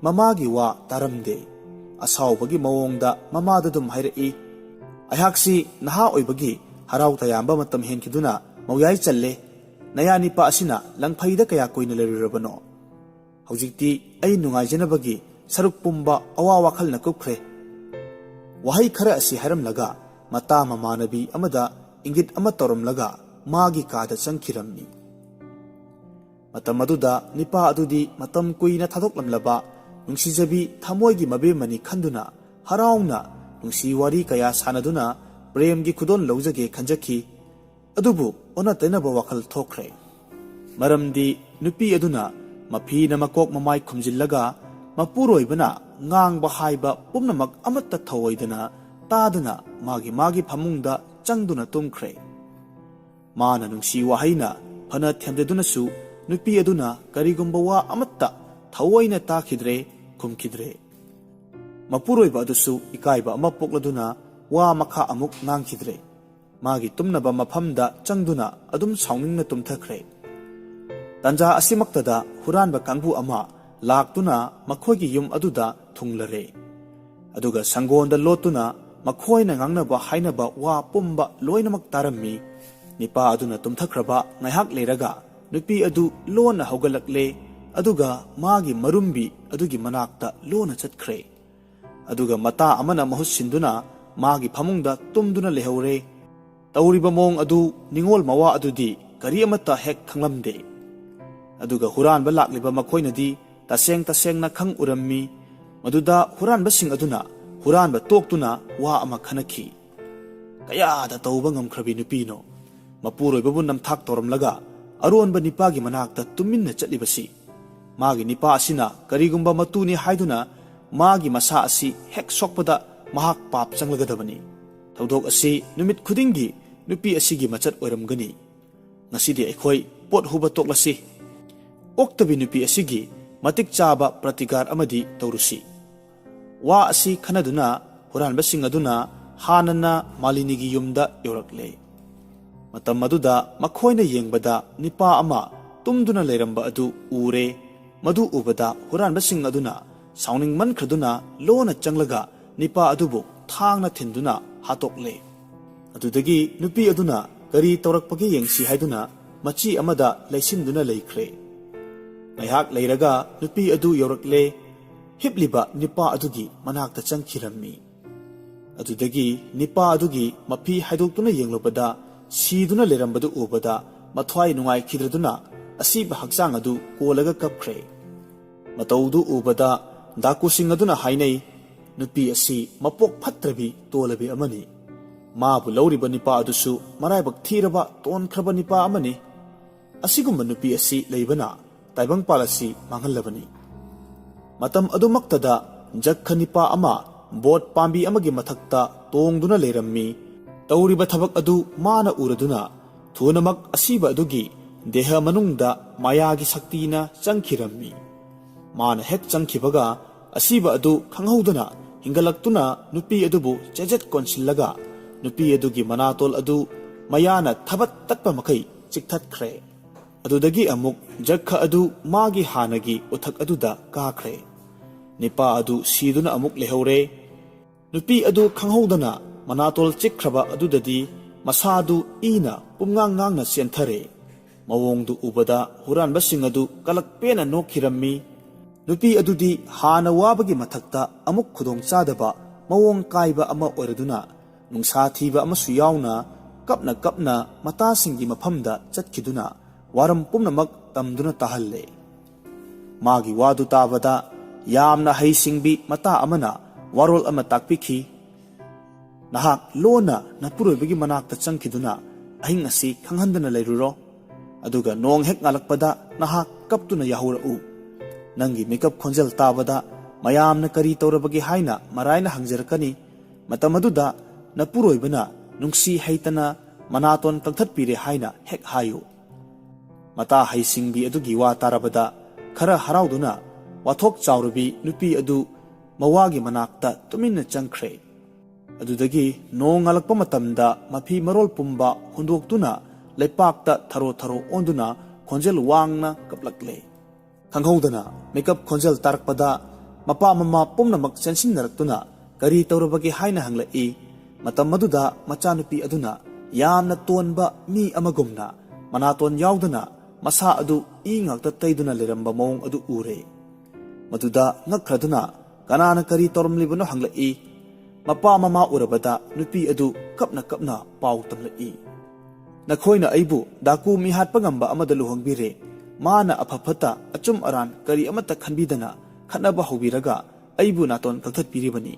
ꯃꯃꯥꯒꯤ ꯋꯥ ꯇꯥꯔꯝꯗꯦ꯫ ꯑꯁꯥꯎꯕꯒꯤ ꯃꯑꯣꯡꯗ ꯃꯃꯥꯗ ꯑꯗꯨꯝ ꯍꯥꯏꯔꯛꯏ, "ꯑꯩꯍꯥꯛꯁꯤ ꯅꯍꯥ ꯑꯣꯏꯕꯒꯤ ꯍꯔꯥꯎ ꯇꯌꯥꯝꯕ ꯃꯇꯝ ꯍꯦꯟꯈꯤꯗꯨꯅ ꯃꯧꯌꯥꯏ ꯆꯜꯂꯦ꯫ ꯅꯌꯥ ꯅꯤꯄꯥ ꯑꯁꯤꯅ ꯂꯪꯐꯩꯗ ꯀꯌꯥ ꯀꯨꯏꯅ ꯂꯩꯔꯨꯔꯕꯅꯣ? ꯍꯧꯖꯤꯛꯇꯤ ꯑꯩ ꯅꯨꯡꯉꯥꯏꯖꯅꯕꯒꯤ ꯁꯔꯨꯛ ꯄꯨꯝꯕ ꯑꯋꯥ ꯋꯥꯈꯜꯅ ꯀꯨꯞꯈ꯭ꯔꯦ꯫" ꯋꯥꯍꯩ ꯈꯔ ꯑꯁꯤ ꯍꯥꯏꯔꯝꯂꯒ ꯃꯇꯥ ꯃꯃꯥꯟꯅꯕꯤ ꯑꯃꯗ ꯏꯪꯒꯤꯠ ꯑꯃ ꯇꯧꯔꯝꯂꯒ ꯃꯥꯒꯤ ꯀꯥꯗ ꯆꯪꯈꯤꯔꯝꯃꯤ꯫ ꯃꯇꯝ ꯑꯗꯨꯗ ꯅꯤꯄꯥ ꯑꯗꯨꯗꯤ ꯃꯇꯝ ꯀꯨꯏꯅ ꯊꯥꯗꯣꯛꯂꯝꯂꯕ ꯅꯨꯡꯁꯤꯖꯕꯤ ꯊꯃꯣꯏꯒꯤ ꯃꯕꯦꯝꯃꯅꯤ ꯈꯟꯗꯨꯅ ꯍꯔꯥꯎꯅ ꯅꯨꯡꯁꯤ ꯋꯥꯔꯤ ꯀꯌꯥ ꯁꯥꯟꯅꯗꯨꯅ ꯄ꯭ꯔꯦꯝꯒꯤ ꯈꯨꯗꯣꯜ ꯂꯧꯖꯒꯦ ꯈꯟꯖꯈꯤ꯫ ꯑꯗꯨꯕꯨ ꯑꯣꯟꯅ ꯇꯩꯅꯕ ꯋꯥꯈꯜ ꯊꯣꯛꯈ꯭ꯔꯦ꯫ ꯃꯔꯝꯗꯤ ꯅꯨꯄꯤ ꯑꯗꯨꯅ ꯃꯐꯤꯅ ꯃꯀꯣꯛ ꯃꯃꯥꯏ ꯈꯨꯝꯖꯤꯜꯂꯒ ꯃꯄꯨꯔꯣꯏꯕꯅ ꯉꯥꯡꯕ ꯍꯥꯏꯕ ꯄꯨꯝꯅꯃꯛ ꯑꯃꯠꯇ ꯊꯧꯑꯣꯏꯗꯅ ꯇꯥꯗꯅ ꯃꯥꯒꯤ ꯃꯥꯒꯤ ꯐꯃꯨꯡꯗ ꯆꯪꯗꯨꯅ ꯇꯨꯝꯈ꯭ꯔꯦ꯫ ꯃꯥꯅ ꯅꯨꯡꯁꯤ ꯋꯥꯍꯩꯅ ꯐꯅ ꯊꯦꯝꯖꯗꯨꯅꯁꯨ ꯅꯨꯄꯤ ꯑꯗꯨꯅ ꯀꯔꯤꯒꯨꯝꯕ ꯋꯥ ꯑꯃꯠꯇ ꯊꯑꯣꯏꯅ ꯇꯥꯈꯤꯗ꯭ꯔꯦ, ꯈꯨꯝꯈꯤꯗ꯭ꯔꯦ꯫ ꯃꯄꯨꯔꯣꯏꯕ ꯑꯗꯨꯁꯨ ꯏꯀꯥꯏꯕ ꯑꯃ ꯄꯣꯛꯂꯗꯨꯅ ꯋꯥ ꯃꯈꯥ ꯑꯃꯨꯛ ꯉꯥꯡꯈꯤꯗ꯭ꯔꯦ꯫ ꯃꯥꯒꯤ ꯇꯨꯝꯅꯕ ꯃꯐꯝꯗ ꯆꯪꯗꯨꯅ ꯑꯗꯨꯝ ꯁꯥꯎꯅꯤꯡꯅ ꯇꯨꯝꯊꯈ꯭ꯔꯦ꯫ ꯇꯟꯖꯥ ꯑꯁꯤꯃꯛꯇꯗ ꯍꯨꯔꯥꯟꯕ ꯀꯥꯡꯕꯨ ꯑꯃ ꯂꯥꯛꯇꯨꯅ ꯃꯈꯣꯏꯒꯤ ꯌꯨꯝ ꯑꯗꯨꯗ ꯊꯨꯡꯂꯔꯦ꯫ ꯑꯗꯨꯒ ꯁꯪꯒꯣꯟꯗ ꯂꯣꯠꯇꯨꯅ ꯃꯈꯣꯏꯅ ꯉꯥꯡꯅꯕ ꯍꯥꯏꯅꯕ ꯋꯥ ꯄꯨꯝꯕ ꯂꯣꯏꯅꯃꯛ ꯇꯥꯔꯝꯃꯤ꯫ ꯅꯤꯄꯥ ꯑꯗꯨꯅ ꯇꯨꯝꯊꯈ꯭ꯔꯕ ꯉꯥꯏꯍꯥꯛ ꯂꯩꯔꯒ ꯅꯨꯄꯤ ꯑꯗꯨ ꯂꯣꯟꯅ ꯍꯧꯒꯠꯂꯛꯂꯦ, ꯑꯗꯨꯒ ꯃꯥꯒꯤ ꯃꯔꯨꯝꯕꯤ ꯑꯗꯨꯒꯤ ꯃꯅꯥꯛꯇ ꯂꯣꯟꯅ ꯆꯠꯈ꯭ꯔꯦ꯫ ꯑꯗꯨꯒ ꯃꯇꯥ ꯑꯃꯅ ꯃꯍꯨꯠ ꯁꯤꯟꯗꯨꯅ ꯃꯥꯒꯤ ꯐꯃꯨꯡꯗ ꯇꯨꯝꯗꯨꯅ ꯂꯩꯍꯧꯔꯦ꯫ ꯇꯧꯔꯤꯕ ꯃꯑꯣꯡ ꯑꯗꯨ ꯅꯤꯡꯉꯣꯜ ꯃꯋꯥ ꯑꯗꯨꯗꯤ ꯀꯔꯤ ꯑꯃꯠꯇ ꯍꯦꯛ ꯈꯪꯂꯝꯗꯦ꯫ ꯑꯗꯨꯒ ꯍꯨꯔꯥꯟꯕ ꯂꯥꯛꯂꯤꯕ ꯃꯈꯣꯏꯅꯗꯤ ꯇꯁꯦꯡ ꯇꯁꯦꯡꯅ ꯈꯪ ꯎꯔꯝꯃꯤ꯫ ꯃꯗꯨꯗ ꯍꯨꯔꯥꯟꯕꯁꯤꯡ ꯑꯗꯨꯅ ꯍꯨꯔꯥꯟꯕ ꯇꯣꯛꯇꯨꯅ ꯋꯥ ꯑꯃ ꯈꯟꯅꯈꯤ꯫ "ꯀꯌꯥꯗ ꯇꯧꯕ ꯉꯝꯈ꯭ꯔꯕꯤ ꯅꯨꯄꯤꯅꯣ, ꯃꯄꯨꯔꯣꯏꯕꯕꯨ ꯅꯝꯊꯥꯛ ꯇꯧꯔꯝꯂꯒ ꯑꯔꯣꯟꯕ ꯅꯤꯄꯥꯒꯤ ꯃꯅꯥꯛꯇ ꯇꯨꯃꯤꯟꯅ ꯆꯠꯂꯤꯕꯁꯤ? ꯃꯥꯒꯤ ꯅꯤꯄꯥ ꯑꯁꯤꯅ ꯀꯔꯤꯒꯨꯝꯕ ꯃꯇꯨꯅꯤ ꯍꯥꯏꯗꯨꯅ ꯃꯥꯒꯤ ꯃꯁꯥ ꯑꯁꯤ ꯍꯦꯛ ꯁꯣꯛꯄꯗ ꯃꯍꯥꯛ ꯄꯥꯞ ꯆꯪꯂꯒꯗꯕꯅꯤ꯫ ꯊꯧꯗꯣꯛ ꯑꯁꯤ ꯅꯨꯃꯤꯠ ꯈꯨꯗꯤꯡꯒꯤ ꯅꯨꯄꯤ ꯑꯁꯤꯒꯤ ꯃꯆꯠ ꯑꯣꯏꯔꯝꯒꯅꯤ꯫ ꯉꯁꯤꯗꯤ ꯑꯩꯈꯣꯏ ꯄꯣꯠ ꯍꯨꯕ ꯇꯣꯛꯂꯁꯤ꯫ ꯑꯣꯛꯇꯕꯤ ꯅꯨꯄꯤ ꯑꯁꯤꯒꯤ ꯃꯇꯤꯛ ꯆꯥꯕ ꯄ꯭ꯔꯇꯤꯀꯥꯔ ꯑꯃꯗꯤ ꯇꯧꯔꯨꯁꯤ"꯫ ꯋꯥ ꯑꯁꯤ ꯈꯟꯅꯗꯨꯅ ꯍꯨꯔꯥꯟꯕꯁꯤꯡ ꯑꯗꯨꯅ ꯍꯥꯟꯅꯅ ꯃꯥꯂꯤꯅꯤꯒꯤ ꯌꯨꯝꯗ ꯌꯧꯔꯛꯂꯦ꯫ ꯃꯇꯝ ꯑꯗꯨꯗ ꯃꯈꯣꯏꯅ ꯌꯦꯡꯕꯗ ꯅꯤꯄꯥ ꯑꯃ ꯇꯨꯝꯗꯨꯅ ꯂꯩꯔꯝꯕ ꯑꯗꯨ ꯎꯔꯦ꯫ ꯃꯗꯨ ꯎꯕꯗ ꯍꯨꯔꯥꯟꯕꯁꯤꯡ ꯑꯗꯨꯅ ꯁꯥꯎꯅꯤꯡꯃꯟꯈ꯭ꯔꯗꯨꯅ ꯂꯣꯟꯅ ꯆꯪꯂꯒ ꯅꯤꯄꯥ ꯑꯗꯨꯕꯨ ꯊꯥꯡꯅ ꯊꯤꯟꯗꯨꯅ ꯍꯥꯠꯇꯣꯛꯂꯦ꯫ ꯑꯗꯨꯗꯒꯤ ꯅꯨꯄꯤ ꯑꯗꯨꯅ ꯀꯔꯤ ꯇꯧꯔꯛꯄꯒꯦ ꯌꯦꯡꯁꯤ ꯍꯥꯏꯗꯨꯅ ꯃꯆꯤ ꯑꯃꯗ ꯂꯩꯁꯤꯟꯗꯨꯅ ꯂꯩꯈ꯭ꯔꯦ꯫ ꯉꯥꯏꯍꯥꯛ ꯂꯩꯔꯒ ꯅꯨꯄꯤ ꯑꯗꯨ ꯌꯧꯔꯛꯂꯦ꯫ ꯍꯤꯞꯂꯤꯕ ꯅꯤꯄꯥ ꯑꯗꯨꯒꯤ ꯃꯅꯥꯛꯇ ꯆꯪꯈꯤꯔꯝꯃꯤ꯫ ꯑꯗꯨꯗꯒꯤ ꯅꯤꯄꯥ ꯑꯗꯨꯒꯤ ꯃꯐꯤ ꯍꯥꯏꯗꯣꯛꯇꯨꯅ ꯌꯦꯡꯂꯨꯕꯗ, ꯁꯤꯗꯨꯅ ꯂꯩꯔꯝꯕꯗꯨ ꯎꯕꯗ ꯃꯊ꯭ꯋꯥꯏ ꯅꯨꯡꯉꯥꯏꯈꯤꯗ꯭ꯔꯗꯨꯅ ꯑꯁꯤꯕ ꯍꯛꯆꯥꯡ ꯑꯗꯨ ꯀꯣꯜꯂꯒ ꯀꯞꯈ꯭ꯔꯦ꯫ ꯃꯇꯧꯗꯨ ꯎꯕꯗ ꯗꯥꯀꯨꯁꯤꯡ ꯑꯗꯨꯅ ꯍꯥꯏꯅꯩ, "ꯅꯨꯄꯤ ꯑꯁꯤ ꯃꯄꯣꯛ ꯐꯠꯇ꯭ꯔꯕꯤ ꯇꯣꯜꯂꯕꯤ ꯑꯃꯅꯤ꯫ ꯃꯥꯕꯨ ꯂꯧꯔꯤꯕ ꯅꯤꯄꯥ ꯑꯗꯨꯁꯨ ꯃꯔꯥꯏꯕꯛ ꯊꯤꯔꯕ ꯇꯣꯟꯈ꯭ꯔꯕ ꯅꯤꯄꯥ ꯑꯃꯅꯤ꯫ ꯑꯁꯤꯒꯨꯝꯕ ꯅꯨꯄꯤ ꯑꯁꯤ ꯂꯩꯕꯅ ꯇꯥꯏꯕꯪꯄꯥꯜ ꯑꯁꯤ ꯃꯥꯡꯍꯜꯂꯕꯅꯤ"꯫ ꯃꯇꯝ ꯑꯗꯨꯃꯛꯇꯗ ꯖꯛꯈ ꯅꯤꯄꯥ ꯑꯃ ꯕꯣꯠ ꯄꯥꯝꯕꯤ ꯑꯃꯒꯤ ꯃꯊꯛꯇ ꯇꯣꯡꯗꯨꯅ ꯂꯩꯔꯝꯃꯤ꯫ ꯇꯧꯔꯤꯕ ꯊꯕꯛ ꯑꯗꯨ ꯃꯥꯅ ꯎꯔꯗꯨꯅ ꯊꯨꯅꯃꯛ ꯑꯁꯤꯕ ꯑꯗꯨꯒꯤ ꯗꯦꯍ ꯃꯅꯨꯡꯗ ꯃꯥꯌꯥꯒꯤ ꯁꯛꯇꯤꯅ ꯆꯪꯈꯤꯔꯝꯃꯤ꯫ ꯃꯥꯅ ꯍꯦꯛ ꯆꯪꯈꯤꯕꯒ, ꯑꯁꯤꯕ ꯑꯗꯨ ꯈꯪꯍꯧꯗꯅ ꯍꯤꯡꯒꯠꯂꯛꯇꯨꯅ ꯅꯨꯄꯤ ꯑꯗꯨꯕꯨ ꯆꯦꯖꯦꯠ ꯀꯣꯟꯁꯤꯜꯂꯒ, ꯅꯨꯄꯤ ꯑꯗꯨꯒꯤ ꯃꯅꯥꯇꯣꯜ ꯑꯗꯨ ꯃꯌꯥꯅ ꯊꯕꯠ ꯇꯠꯄ ꯃꯈꯩ ꯆꯤꯛꯊꯠꯈ꯭ꯔꯦ꯫ ꯑꯗꯨꯗꯒꯤ ꯑꯃꯨꯛ ꯖꯈ ꯑꯗꯨ ꯃꯥꯒꯤ ꯍꯥꯟꯅꯒꯤ ꯎꯊꯛ ꯑꯗꯨꯗ ꯀꯥꯈ꯭ꯔꯦ꯫ ꯅꯤꯄꯥ ꯑꯗꯨ ꯁꯤꯗꯨꯅ ꯑꯃꯨꯛ ꯂꯩꯍꯧꯔꯦ꯫ ꯅꯨꯄꯤ ꯑꯗꯨ ꯈꯪꯍꯧꯗꯅ ꯃꯅꯥꯇꯣꯜ ꯆꯤꯛꯈ꯭ꯔꯕ ꯑꯗꯨꯗꯗꯤ ꯃꯁꯥꯗꯨ ꯏꯅ ꯄꯨꯝꯉꯥꯡ ꯉꯥꯡꯅ ꯆꯦꯟꯊꯔꯦ꯫ ꯃꯑꯣꯡꯗꯨ ꯎꯕꯗ ꯍꯨꯔꯥꯟꯕꯁꯤꯡ ꯑꯗꯨ ꯀꯂꯛ ꯄꯦꯟꯅ ꯅꯣꯛꯈꯤꯔꯝꯃꯤ꯫ ꯅꯨꯄꯤ ꯑꯗꯨꯗꯤ ꯍꯥꯟꯅ ꯋꯥꯕꯒꯤ ꯃꯊꯛꯇ ꯑꯃꯨꯛ ꯈꯨꯗꯣꯡ ꯆꯥꯗꯕ ꯃꯑꯣꯡ ꯀꯥꯏꯕ ꯑꯃ ꯑꯣꯏꯔꯗꯨꯅ, ꯅꯨꯡꯁꯥ ꯊꯤꯕ ꯑꯃꯁꯨ ꯌꯥꯎꯅ, ꯀꯞꯅ ꯀꯞꯅ ꯃꯇꯥꯁꯤꯡꯒꯤ ꯃꯐꯝꯗ ꯆꯠꯈꯤꯗꯨꯅ ꯋꯥꯔꯝ ꯄꯨꯝꯅꯃꯛ ꯇꯝꯗꯨꯅ ꯇꯥꯍꯜꯂꯦ꯫ ꯃꯥꯒꯤ ꯋꯥꯗꯨ ꯇꯥꯕꯗ ꯌꯥꯝꯅ ꯍꯩꯁꯤꯡꯕꯤ ꯃꯇꯥ ꯑꯃꯅ ꯋꯥꯔꯣꯜ ꯑꯃ ꯇꯥꯛꯄꯤꯈꯤ꯫ "ꯅꯍꯥꯛ ꯂꯣꯟꯅ ꯅꯄꯨꯔꯣꯏꯕꯒꯤ ꯃꯅꯥꯛꯇ ꯆꯪꯈꯤꯗꯨꯅ ꯑꯍꯤꯡ ꯑꯁꯤ ꯈꯪꯍꯟꯗꯅ ꯂꯩꯔꯨꯔꯣ꯫ ꯑꯗꯨꯒ ꯅꯣꯡ ꯍꯦꯛ ꯉꯥꯜꯂꯛꯄꯗ ꯅꯍꯥꯛ ꯀꯞꯇꯨꯅ ꯌꯥꯍꯧꯔꯛꯎ꯫ ꯅꯪꯒꯤ ꯃꯤꯀꯞ ꯈꯣꯟꯖꯦꯜ ꯇꯥꯕꯗ ꯃꯌꯥꯝꯅ ꯀꯔꯤ ꯇꯧꯔꯕꯒꯦ ꯍꯥꯏꯅ ꯃꯔꯥꯏꯅ ꯍꯪꯖꯔꯛꯀꯅꯤ꯫ ꯃꯇꯝ ꯑꯗꯨꯗ ꯅꯄꯨꯔꯣꯏꯕꯅ ꯅꯨꯡꯁꯤ ꯍꯩꯇꯅ ꯃꯅꯥꯇꯣꯟ ꯀꯛꯊꯠꯄꯤꯔꯦ ꯍꯥꯏꯅ ꯍꯦꯛ ꯍꯥꯏꯌꯨ"꯫ ꯃꯇꯥ ꯍꯩꯁꯤꯡꯕꯤ ꯑꯗꯨꯒꯤ ꯋꯥ ꯇꯥꯔꯕꯗ ꯈꯔ ꯍꯔꯥꯎꯗꯨꯅ ꯋꯥꯊꯣꯛ ꯆꯥꯎꯔꯕꯤ ꯅꯨꯄꯤ ꯑꯗꯨ ꯃꯋꯥꯒꯤ ꯃꯅꯥꯛꯇ ꯇꯨꯃꯤꯟꯅ ꯆꯪꯈ꯭ꯔꯦ꯫ ꯑꯗꯨꯗꯒꯤ ꯅꯣꯡ ꯉꯥꯜꯂꯛꯄ ꯃꯇꯝꯗ ꯃꯐꯤ ꯃꯔꯣꯜ ꯄꯨꯝꯕ ꯍꯨꯟꯗꯣꯛꯇꯨꯅ ꯂꯩꯄꯥꯛꯇ ꯊꯔꯣ ꯊꯔꯣ ꯑꯣꯟꯗꯨꯅ ꯈꯣꯟꯖꯦꯜ ꯋꯥꯡꯅ ꯀꯞꯂꯛꯂꯦ꯫ ꯈꯪꯍꯧꯗꯅ ꯃꯤꯀꯞ ꯈꯣꯟꯖꯦꯜ ꯇꯥꯔꯛꯄꯗ ꯃꯄꯥ ꯃꯃꯥ ꯄꯨꯝꯅꯃꯛ ꯆꯦꯟꯁꯤꯟꯅꯔꯛꯇꯨꯅ ꯀꯔꯤ ꯇꯧꯔꯕꯒꯦ ꯍꯥꯏꯅ ꯍꯪꯂꯛꯏ꯫ ꯃꯇꯝ ꯑꯗꯨꯗ ꯃꯆꯥꯅꯨꯄꯤ ꯑꯗꯨꯅ ꯌꯥꯝꯅ ꯇꯣꯟꯕ ꯃꯤ ꯑꯃꯒꯨꯝꯅ ꯃꯅꯥꯇꯣꯟ ꯌꯥꯎꯗꯅ ꯃꯁꯥ ꯑꯗꯨ ꯏ ꯉꯥꯛꯇ ꯇꯩꯗꯨꯅ ꯂꯩꯔꯝꯕ ꯃꯑꯣꯡ ꯑꯗꯨ ꯎꯔꯦ꯫ ꯃꯗꯨꯗ ꯉꯛꯈ꯭ꯔꯗꯨꯅ ꯀꯅꯥꯅ ꯀꯔꯤ ꯇꯧꯔꯝꯂꯤꯕꯅꯣ ꯍꯪꯂꯛꯏ꯫ ꯃꯄꯥ ꯃꯃꯥ ꯎꯔꯕꯗ ꯅꯨꯄꯤ ꯑꯗꯨ ꯀꯞꯅ ꯀꯞꯅ ꯄꯥꯎ ꯇꯝꯂꯛꯏ꯫ "ꯅꯈꯣꯏꯅ ꯑꯩꯕꯨ ꯗꯥꯀꯨ ꯃꯤ ꯍꯥꯠꯄ ꯉꯝꯕ ꯑꯃꯗ ꯂꯨꯍꯣꯡꯕꯤꯔꯦ꯫ ꯃꯥꯅ ꯑꯐ ꯐꯠꯇ, ꯑꯆꯨꯝ ꯑꯔꯥꯟ ꯀꯔꯤ ꯑꯃꯠꯇ ꯈꯟꯕꯤꯗꯅ ꯈꯠꯅꯕ ꯍꯧꯕꯤꯔꯒ ꯑꯩꯕꯨ ꯅꯥꯇꯣꯟ ꯀꯛꯊꯠꯄꯤꯔꯤꯕꯅꯤ꯫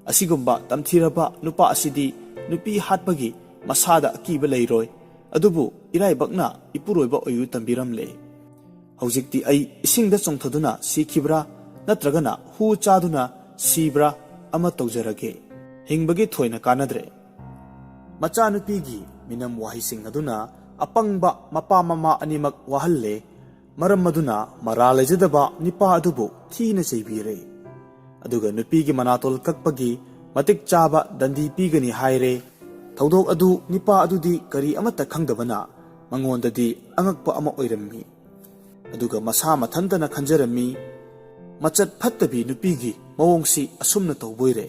ꯑꯁꯤꯒꯨꯝꯕ ꯇꯝꯊꯤꯔꯕ ꯅꯨꯄꯥ ꯑꯁꯤꯗꯤ ꯅꯨꯄꯤ ꯍꯥꯠꯄꯒꯤ ꯃꯁꯥꯗ ꯑꯀꯤꯕ ꯂꯩꯔꯣꯏ, ꯑꯗꯨꯕꯨ ꯏꯔꯥꯏꯕꯛꯅ ꯏꯄꯨꯔꯣꯏꯕ ꯑꯣꯏꯌꯨ ꯇꯝꯕꯤꯔꯝꯂꯦ꯫ ꯍꯧꯖꯤꯛꯇꯤ ꯑꯩ ꯏꯁꯤꯡꯗ ꯆꯣꯡꯊꯗꯨꯅ ꯁꯤꯈꯤꯕ꯭ꯔꯥ, ꯅꯠꯇ꯭ꯔꯒꯅ ꯍꯨ ꯆꯥꯗꯨꯅ ꯁꯤꯕ꯭ꯔꯥ, ꯑꯃ ꯇꯧꯖꯔꯒꯦ꯫ ꯍꯤꯡꯕꯒꯤ ꯊꯣꯏꯅ ꯀꯥꯟꯅꯗ꯭ꯔꯦ"꯫ ꯃꯆꯥꯅꯨꯄꯤꯒꯤ ꯃꯤꯅꯝ ꯋꯥꯍꯩꯁꯤꯡ ꯑꯗꯨꯅ ꯑꯄꯪꯕ ꯃꯄꯥ ꯃꯃꯥ ꯑꯅꯤꯃꯛ ꯋꯥꯍꯜꯂꯦ꯫ ꯃꯔꯝ ꯑꯗꯨꯅ ꯃꯔꯥꯜ ꯂꯩꯖꯗꯕ ꯅꯤꯄꯥ ꯑꯗꯨꯕꯨ ꯊꯤꯅ ꯆꯩꯕꯤꯔꯦ꯫ ꯑꯗꯨꯒ ꯅꯨꯄꯤꯒꯤ ꯃꯅꯥꯇꯣꯜ ꯀꯛꯄꯒꯤ ꯃꯇꯤꯛ ꯆꯥꯕ ꯗꯟꯗꯤ ꯄꯤꯒꯅꯤ ꯍꯥꯏꯔꯦ꯫ ꯊꯧꯗꯣꯛ ꯑꯗꯨ ꯅꯤꯄꯥ ꯑꯗꯨꯗꯤ ꯀꯔꯤ ꯑꯃꯠꯇ ꯈꯪꯗꯕꯅ ꯃꯉꯣꯟꯗꯗꯤ ꯑꯉꯛꯄ ꯑꯃ ꯑꯣꯏꯔꯝꯃꯤ꯫ ꯑꯗꯨꯒ ꯃꯁꯥ ꯃꯊꯟꯇꯅ ꯈꯟꯖꯔꯝꯃꯤ, "ꯃꯆꯠ ꯐꯠꯇꯕꯤ ꯅꯨꯄꯤꯒꯤ ꯃꯑꯣꯡꯁꯤ ꯑꯁꯨꯝꯅ ꯇꯧꯕꯣꯏꯔꯦ꯫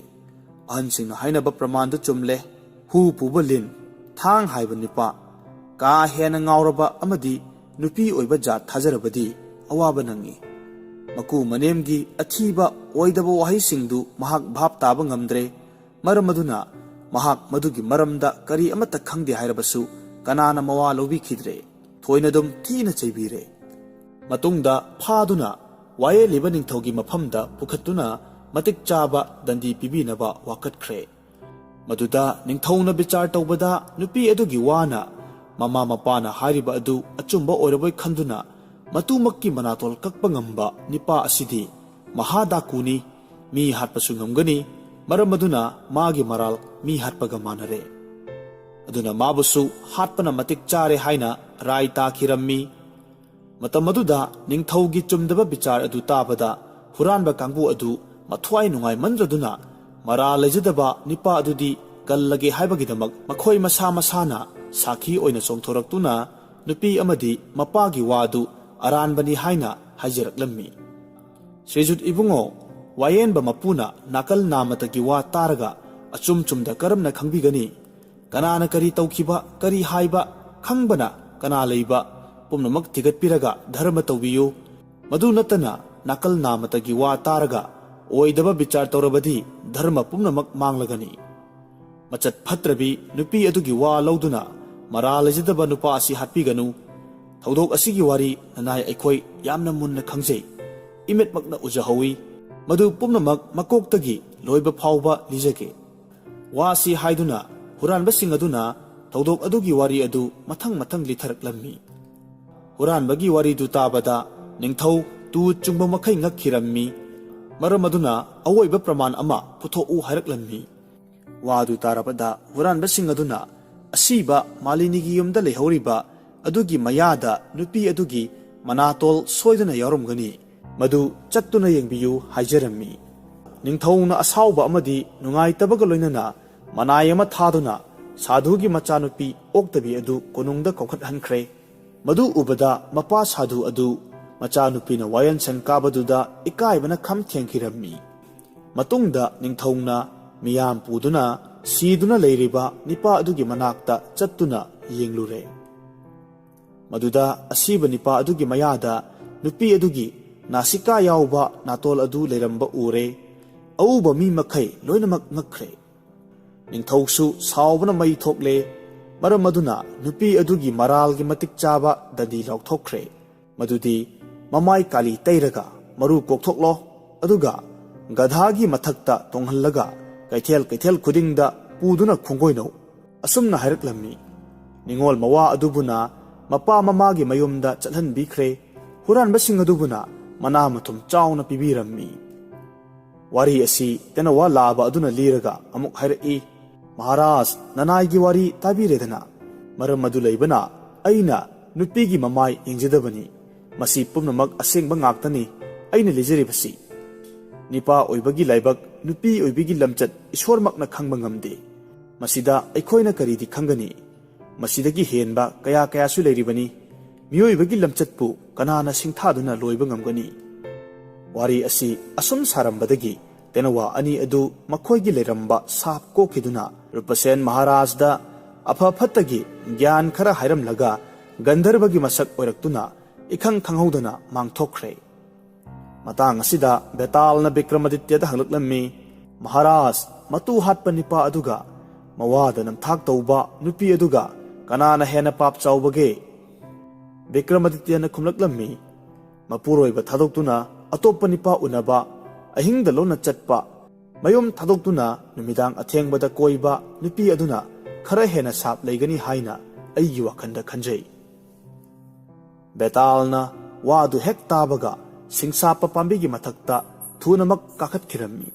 ꯑꯍꯟꯁꯤꯡꯅ ꯍꯥꯏꯅꯕ ꯄ꯭ꯔꯃꯥꯟꯗꯨ ꯆꯨꯝꯂꯦ꯫ ꯍꯨ ꯄꯨꯕ ꯂꯤꯟ, ꯊꯥꯡ ꯍꯥꯏꯕ ꯅꯤꯄꯥ꯫ ꯀꯥ ꯍꯦꯟꯅ ꯉꯥꯎꯔꯕ ꯑꯃꯗꯤ ꯅꯨꯄꯤ ꯑꯣꯏꯕ ꯖꯥꯠ ꯊꯥꯖꯔꯕꯗꯤ ꯑꯋꯥꯕ ꯅꯪꯏ꯫" ꯃꯀꯨ ꯃꯅꯦꯝꯒꯤ ꯑꯊꯤꯕ ꯑꯣꯏꯗꯕ ꯋꯥꯍꯩꯁꯤꯡꯗꯨ ꯃꯍꯥꯛ ꯚꯥꯞ ꯇꯥꯕ ꯉꯝꯗ꯭ꯔꯦ꯫ ꯃꯔꯝ ꯑꯗꯨꯅ ꯃꯍꯥꯛ ꯃꯗꯨꯒꯤ ꯃꯔꯝꯗ ꯀꯔꯤ ꯑꯃꯠꯇ ꯈꯪꯗꯦ ꯍꯥꯏꯔꯕꯁꯨ ꯀꯅꯥꯅ ꯃꯋꯥ ꯂꯧꯕꯤꯈꯤꯗ꯭ꯔꯦ꯫ ꯊꯣꯏꯅ ꯑꯗꯨꯝ ꯊꯤꯅ ꯆꯩꯕꯤꯔꯦ꯫ ꯃꯇꯨꯡꯗ ꯐꯥꯗꯨꯅ ꯋꯥꯌꯦꯜꯂꯤꯕ ꯅꯤꯡꯊꯧꯒꯤ ꯃꯐꯝꯗ ꯄꯨꯈꯠꯇꯨꯅ ꯃꯇꯤꯛ ꯆꯥꯕ ꯗꯟꯗꯤ ꯄꯤꯕꯤꯅꯕ ꯋꯥꯀꯠꯈ꯭ꯔꯦ꯫ ꯃꯗꯨꯗ ꯅꯤꯡꯊꯧꯅ ꯕꯤꯆꯥꯔ ꯇꯧꯕꯗ ꯅꯨꯄꯤ ꯑꯗꯨꯒꯤ ꯋꯥꯅ ꯃꯃꯥ ꯃꯄꯥꯅ ꯍꯥꯏꯔꯤꯕ ꯑꯗꯨ ꯑꯆꯨꯝꯕ ꯑꯣꯏꯔꯕꯣꯏ ꯈꯟꯗꯨꯅ ꯃꯇꯨꯃꯛꯀꯤ ꯃꯅꯥꯇꯣꯜ ꯀꯛꯄ ꯉꯝꯕ ꯅꯤꯄꯥ ꯑꯁꯤꯗꯤ ꯃꯍꯥꯗꯥꯀꯨꯅꯤ, ꯃꯤ ꯍꯥꯠꯄꯁꯨ ꯉꯝꯒꯅꯤ, ꯃꯔꯝ ꯑꯗꯨꯅ ꯃꯥꯒꯤ ꯃꯔꯥꯜ ꯃꯤ ꯍꯥꯠꯄꯒ ꯃꯥꯟꯅꯔꯦ꯫ ꯑꯗꯨꯅ ꯃꯥꯕꯨꯁꯨ ꯍꯥꯠꯄꯅ ꯃꯇꯤꯛ ꯆꯥꯔꯦ ꯍꯥꯏꯅ ꯔꯥꯏ ꯇꯥꯈꯤꯔꯝꯃꯤ꯫ ꯃꯇꯝ ꯑꯗꯨꯗ ꯅꯤꯡꯊꯧꯒꯤ ꯆꯨꯝꯗꯕ ꯕꯤꯆꯥꯔ ꯑꯗꯨ ꯇꯥꯕꯗ ꯍꯨꯔꯥꯟꯕ ꯀꯥꯡꯕꯨ ꯑꯗꯨ ꯃꯊ꯭ꯋꯥꯏ ꯅꯨꯡꯉꯥꯏꯃꯟꯗ꯭ꯔꯗꯨꯅ ꯃꯔꯥꯜ ꯂꯩꯖꯗꯕ ꯅꯤꯄꯥ ꯑꯗꯨꯗꯤ ꯀꯜꯂꯒꯦ ꯍꯥꯏꯕꯒꯤꯗꯃꯛ ꯃꯈꯣꯏ ꯃꯁꯥ ꯃꯁꯥꯅ ꯁꯥꯈꯤ ꯑꯣꯏꯅ ꯆꯣꯡꯊꯣꯔꯛꯇꯨꯅ ꯅꯨꯄꯤ ꯑꯃꯗꯤ ꯃꯄꯥꯒꯤ ꯋꯥ ꯑꯗꯨ ꯑꯔꯥꯟꯕꯅꯤ ꯍꯥꯏꯅ ꯍꯥꯏꯖꯔꯛꯂꯝꯃꯤ꯫ ꯁ꯭ꯔꯤꯖꯨꯠ ꯏꯕꯨꯡꯉꯣ, ꯋꯥꯌꯦꯟꯕ ꯃꯄꯨꯅ ꯅꯥꯀꯜ ꯅꯥꯃꯇꯒꯤ ꯋꯥ ꯇꯥꯔꯒ ꯑꯆꯨꯝ ꯆꯨꯝꯗ ꯀꯔꯝꯅ ꯈꯪꯕꯤꯒꯅꯤ? ꯀꯅꯥꯅ ꯀꯔꯤ ꯇꯧꯈꯤꯕ, ꯀꯔꯤ ꯍꯥꯏꯕ ꯈꯪꯕꯅ ꯀꯅꯥ ꯂꯩꯕ? ꯄꯨꯝꯅꯃꯛ ꯊꯤꯒꯠꯄꯤꯔꯒ ꯙꯔꯃ ꯇꯧꯕꯤꯌꯨ꯫ ꯃꯗꯨ ꯅꯠꯇꯅ ꯅꯥꯀꯜ ꯅꯥꯃꯇꯒꯤ ꯋꯥ ꯇꯥꯔꯒ ꯑꯣꯏꯗꯕ ꯕꯤꯆꯥꯔ ꯇꯧꯔꯕꯗꯤ ꯙꯔꯃ ꯄꯨꯝꯅꯃꯛ ꯃꯥꯡꯂꯒꯅꯤ꯫ ꯃꯆꯠ ꯐꯠꯇ꯭ꯔꯕꯤ ꯅꯨꯄꯤ ꯑꯗꯨꯒꯤ ꯋꯥ ꯂꯧꯗꯨꯅ ꯃꯔꯥꯜ ꯂꯩꯖꯗꯕ ꯅꯨꯄꯥ ꯑꯁꯤ ꯍꯥꯠꯄꯤꯒꯅꯨ꯫ ꯊꯧꯗꯣꯛ ꯑꯁꯤꯒꯤ ꯋꯥꯔꯤ ꯅꯅꯥꯏ ꯑꯩꯈꯣꯏ ꯌꯥꯝꯅ ꯃꯨꯟꯅ ꯈꯪꯖꯩ꯫ ꯏꯃꯤꯠꯃꯛꯅ ꯎꯖꯍꯧꯏ꯫ ꯃꯗꯨ ꯄꯨꯝꯅꯃꯛ ꯃꯀꯣꯛꯇꯒꯤ ꯂꯣꯏꯕ ꯐꯥꯎꯕ ꯂꯤꯖꯒꯦ꯫ ꯋꯥꯁꯤ ꯍꯥꯏꯗꯨꯅ ꯍꯨꯔꯥꯟꯕꯁꯤꯡ ꯑꯗꯨꯅ ꯊꯧꯗꯣꯛ ꯑꯗꯨꯒꯤ ꯋꯥꯔꯤ ꯑꯗꯨ ꯃꯊꯪ ꯃꯊꯪ ꯂꯤꯊꯔꯛꯂꯝꯃꯤ꯫ ꯍꯨꯔꯥꯟꯕꯒꯤ ꯋꯥꯔꯤꯗꯨ ꯇꯥꯕꯗ ꯅꯤꯡꯊꯧ ꯇꯨ ꯆꯨꯡꯕ ꯃꯈꯩ ꯉꯛꯈꯤꯔꯝꯃꯤ꯫ ꯃꯔꯝ ꯑꯗꯨꯅ ꯑꯋꯣꯏꯕ ꯄ꯭ꯔꯃꯥꯟ ꯑꯃ ꯄꯨꯊꯣꯛꯎ ꯍꯥꯏꯔꯛꯂꯝꯃꯤ꯫ ꯋꯥꯗꯨ ꯇꯥꯔꯕꯗ ꯍꯨꯔꯥꯟꯕꯁꯤꯡ ꯑꯗꯨꯅ ꯑꯁꯤꯕ ꯃꯥꯂꯤꯅꯤꯒꯤ ꯌꯨꯝꯗ ꯂꯩꯍꯧꯔꯤꯕ ꯑꯗꯨꯒꯤ ꯃꯌꯥꯗ ꯅꯨꯄꯤ ꯑꯗꯨꯒꯤ ꯃꯅꯥꯇꯣꯜ ꯁꯣꯏꯗꯅ ꯌꯥꯎꯔꯝꯒꯅꯤ꯫ ꯃꯗꯨ ꯆꯠꯇꯨꯅ ꯌꯦꯡꯕꯤꯌꯨ ꯍꯥꯏꯖꯔꯝꯃꯤ꯫ ꯅꯤꯡꯊꯧꯅ ꯑꯁꯥꯎꯕ ꯑꯃꯗꯤ ꯅꯨꯡꯉꯥꯏꯇꯕꯒ ꯂꯣꯏꯅꯅ ꯃꯅꯥꯏ ꯑꯃ ꯊꯥꯗꯨꯅ ꯁꯥꯙꯨꯒꯤ ꯃꯆꯥꯅꯨꯄꯤ ꯑꯣꯛꯇꯕꯤ ꯑꯗꯨ ꯀꯣꯅꯨꯡꯗ ꯀꯧꯈꯠꯍꯟꯈ꯭ꯔꯦ꯫ ꯃꯗꯨ ꯎꯕꯗ ꯃꯄꯥ ꯁꯥꯙꯨ ꯑꯗꯨ ꯃꯆꯥꯅꯨꯄꯤꯅ ꯋꯥꯌꯦꯜꯁꯪ ꯀꯥꯕꯗꯨꯗ ꯏꯀꯥꯏꯕꯅ ꯈꯝ ꯊꯦꯡꯈꯤꯔꯝꯃꯤ꯫ ꯃꯇꯨꯡꯗ ꯅꯤꯡꯊꯧꯅ ꯃꯤꯌꯥꯝ ꯄꯨꯗꯨꯅ ꯁꯤꯗꯨꯅ ꯂꯩꯔꯤꯕ ꯅꯤꯄꯥ ꯑꯗꯨꯒꯤ ꯃꯅꯥꯛꯇ ꯆꯠꯇꯨꯅ ꯌꯦꯡꯂꯨꯔꯦ꯫ ꯃꯗꯨꯗ ꯑꯁꯤꯕ ꯅꯤꯄꯥ ꯑꯗꯨꯒꯤ ꯃꯌꯥꯗ ꯅꯨꯄꯤ ꯑꯗꯨꯒꯤ ꯅꯥꯁꯤꯀꯥ ꯌꯥꯎꯕ ꯅꯥꯇꯣꯜ ꯑꯗꯨ ꯂꯩꯔꯝꯕ ꯎꯔꯦ꯫ ꯑꯎꯕ ꯃꯤ ꯃꯈꯩ ꯂꯣꯏꯅꯃꯛ ꯉꯛꯈ꯭ꯔꯦ꯫ ꯅꯤꯡꯊꯧꯁꯨ ꯁꯥꯎꯕꯅ ꯃꯩ ꯊꯣꯛꯂꯦ꯫ ꯃꯔꯝ ꯑꯗꯨꯅ ꯅꯨꯄꯤ ꯑꯗꯨꯒꯤ ꯃꯔꯥꯜꯒꯤ ꯃꯇꯤꯛ ꯆꯥꯕ ꯗꯟꯗꯤ ꯂꯥꯎꯊꯣꯛꯈ꯭ꯔꯦ꯫ ꯃꯗꯨꯗꯤ, ꯃꯃꯥꯏ ꯀꯥꯂꯤ ꯇꯩꯔꯒ ꯃꯔꯨ ꯀꯣꯛꯊꯣꯛꯂꯣ, ꯑꯗꯨꯒ ꯒꯙꯥꯒꯤ ꯃꯊꯛꯇ ꯇꯣꯡꯍꯜꯂꯒ ꯀꯩꯊꯦꯜ ꯀꯩꯊꯦꯜ ꯈꯨꯗꯤꯡꯗ ꯄꯨꯗꯨꯅ ꯈꯣꯡꯒꯣꯏꯅꯧ꯫ ꯑꯁꯨꯝꯅ ꯍꯥꯏꯔꯛꯂꯝꯃꯤ꯫ ꯅꯤꯉꯣꯜ ꯃꯋꯥ ꯑꯗꯨꯕꯨꯅ ꯃꯄꯥ ꯃꯃꯥꯒꯤ ꯃꯌꯨꯝꯗ ꯆꯠꯍꯟꯕꯤꯈ꯭ꯔꯦ꯫ ꯍꯨꯔꯥꯟꯕꯁꯤꯡ ꯑꯗꯨꯕꯨꯅ ꯃꯅꯥ ꯃꯊꯨꯝ ꯆꯥꯎꯅ ꯄꯤꯕꯤꯔꯝꯃꯤ꯫ ꯋꯥꯔꯤ ꯑꯁꯤ ꯇꯦꯅꯋꯥ ꯂꯥꯕ ꯑꯗꯨꯅ ꯂꯤꯔꯒ ꯑꯃꯨꯛ ꯍꯥꯏꯔꯛꯏ, "ꯃꯍꯥꯔꯥꯖ, ꯅꯅꯥꯏꯒꯤ ꯋꯥꯔꯤ ꯇꯥꯕꯤꯔꯦꯗꯅ꯫ ꯃꯔꯝ ꯑꯗꯨ ꯂꯩꯕꯅ ꯑꯩꯅ ꯅꯨꯄꯤꯒꯤ ꯃꯃꯥꯏ ꯌꯦꯡꯖꯗꯕꯅꯤ꯫ ꯃꯁꯤ ꯄꯨꯝꯅꯃꯛ ꯑꯁꯦꯡꯕ ꯉꯥꯛꯇꯅꯤ ꯑꯩꯅ ꯂꯤꯖꯔꯤꯕꯁꯤ꯫ ꯅꯤꯄꯥ ꯑꯣꯏꯕꯒꯤ ꯂꯥꯏꯕꯛ, ꯅꯨꯄꯤ ꯑꯣꯏꯕꯒꯤ ꯂꯝꯆꯠ ꯏꯁꯣꯔꯃꯛꯅ ꯈꯪꯕ ꯉꯝꯗꯦ꯫ ꯃꯁꯤꯗ ꯑꯩꯈꯣꯏꯅ ꯀꯔꯤꯗꯤ ꯈꯪꯒꯅꯤ? ꯃꯁꯤꯗꯒꯤ ꯍꯦꯟꯕ ꯀꯌꯥ ꯀꯌꯥꯁꯨ ꯂꯩꯔꯤꯕꯅꯤ꯫ ꯃꯤꯑꯣꯏꯕꯒꯤ ꯂꯝꯆꯠꯄꯨ ꯀꯅꯥꯅ ꯁꯤꯡꯊꯥꯗꯨꯅ ꯂꯣꯏꯕ ꯉꯝꯒꯅꯤ?" ꯋꯥꯔꯤ ꯑꯁꯤ ꯑꯁꯨꯝ ꯁꯥꯔꯝꯕꯗꯒꯤ ꯇꯦꯅꯋꯥ ꯑꯅꯤ ꯑꯗꯨ ꯃꯈꯣꯏꯒꯤ ꯂꯩꯔꯝꯕ ꯁꯥꯞ ꯀꯣꯛꯈꯤꯗꯨꯅ ꯔꯨꯄꯁꯦꯟ ꯃꯍꯥꯔꯥꯖꯗ ꯑꯐ ꯐꯠꯇꯒꯤ ꯒ꯭ꯌꯥꯟ ꯈꯔ ꯍꯥꯏꯔꯝꯂꯒ ꯒꯟꯙꯔꯕꯒꯤ ꯃꯁꯛ ꯑꯣꯏꯔꯛꯇꯨꯅ ꯏꯈꯪ ꯈꯪꯍꯧꯗꯅ ꯃꯥꯡꯊꯣꯛꯈ꯭ꯔꯦ꯫ ꯃꯇꯥꯡ ꯑꯁꯤꯗ ꯕꯦꯇꯥꯜꯅ ꯕꯤꯀ꯭ꯔꯃꯥꯗꯤꯇ꯭ꯌꯗ ꯍꯪꯂꯛꯂꯝꯃꯤ, "ꯃꯍꯥꯔꯥꯖ, ꯃꯇꯨ ꯍꯥꯠꯄ ꯅꯤꯄꯥ ꯑꯗꯨꯒ ꯃꯋꯥꯗ ꯅꯝꯊꯥꯛ ꯇꯧꯕ ꯅꯨꯄꯤ ꯑꯗꯨꯒ ꯀꯅꯥꯅ ꯍꯦꯟꯅ ꯄꯥꯞ ꯆꯥꯎꯕꯒꯦ?" ꯕꯤꯀ꯭ꯔꯃꯥꯗꯤꯇ꯭ꯌꯅ ꯈꯨꯝꯂꯛꯂꯝꯃꯤ, "ꯃꯄꯨꯔꯣꯏꯕ ꯊꯥꯗꯣꯛꯇꯨꯅ ꯑꯇꯣꯞꯄ ꯅꯤꯄꯥ ꯎꯅꯕ, ꯑꯍꯤꯡꯗ ꯂꯣꯟꯅ ꯆꯠꯄ, ꯃꯌꯨꯝ ꯊꯥꯗꯣꯛꯇꯨꯅ ꯅꯨꯃꯤꯗꯥꯡ ꯑꯊꯦꯡꯕꯗ ꯀꯣꯏꯕ ꯅꯨꯄꯤ ꯑꯗꯨꯅ ꯈꯔ ꯍꯦꯟꯅ ꯁꯥꯞ ꯂꯩꯒꯅꯤ ꯍꯥꯏꯅ ꯑꯩꯒꯤ ꯋꯥꯈꯜꯗ ꯈꯟꯖꯩ꯫" ꯕꯦꯇꯥꯜꯅ ꯋꯥꯗꯨ ꯍꯦꯛ ꯇꯥꯕꯒ ꯁꯤꯡꯁꯥꯞꯄ ꯄꯥꯝꯕꯤꯒꯤ ꯃꯊꯛꯇ ꯊꯨꯅꯃꯛ ꯀꯥꯈꯠꯈꯤꯔꯝꯃꯤ꯫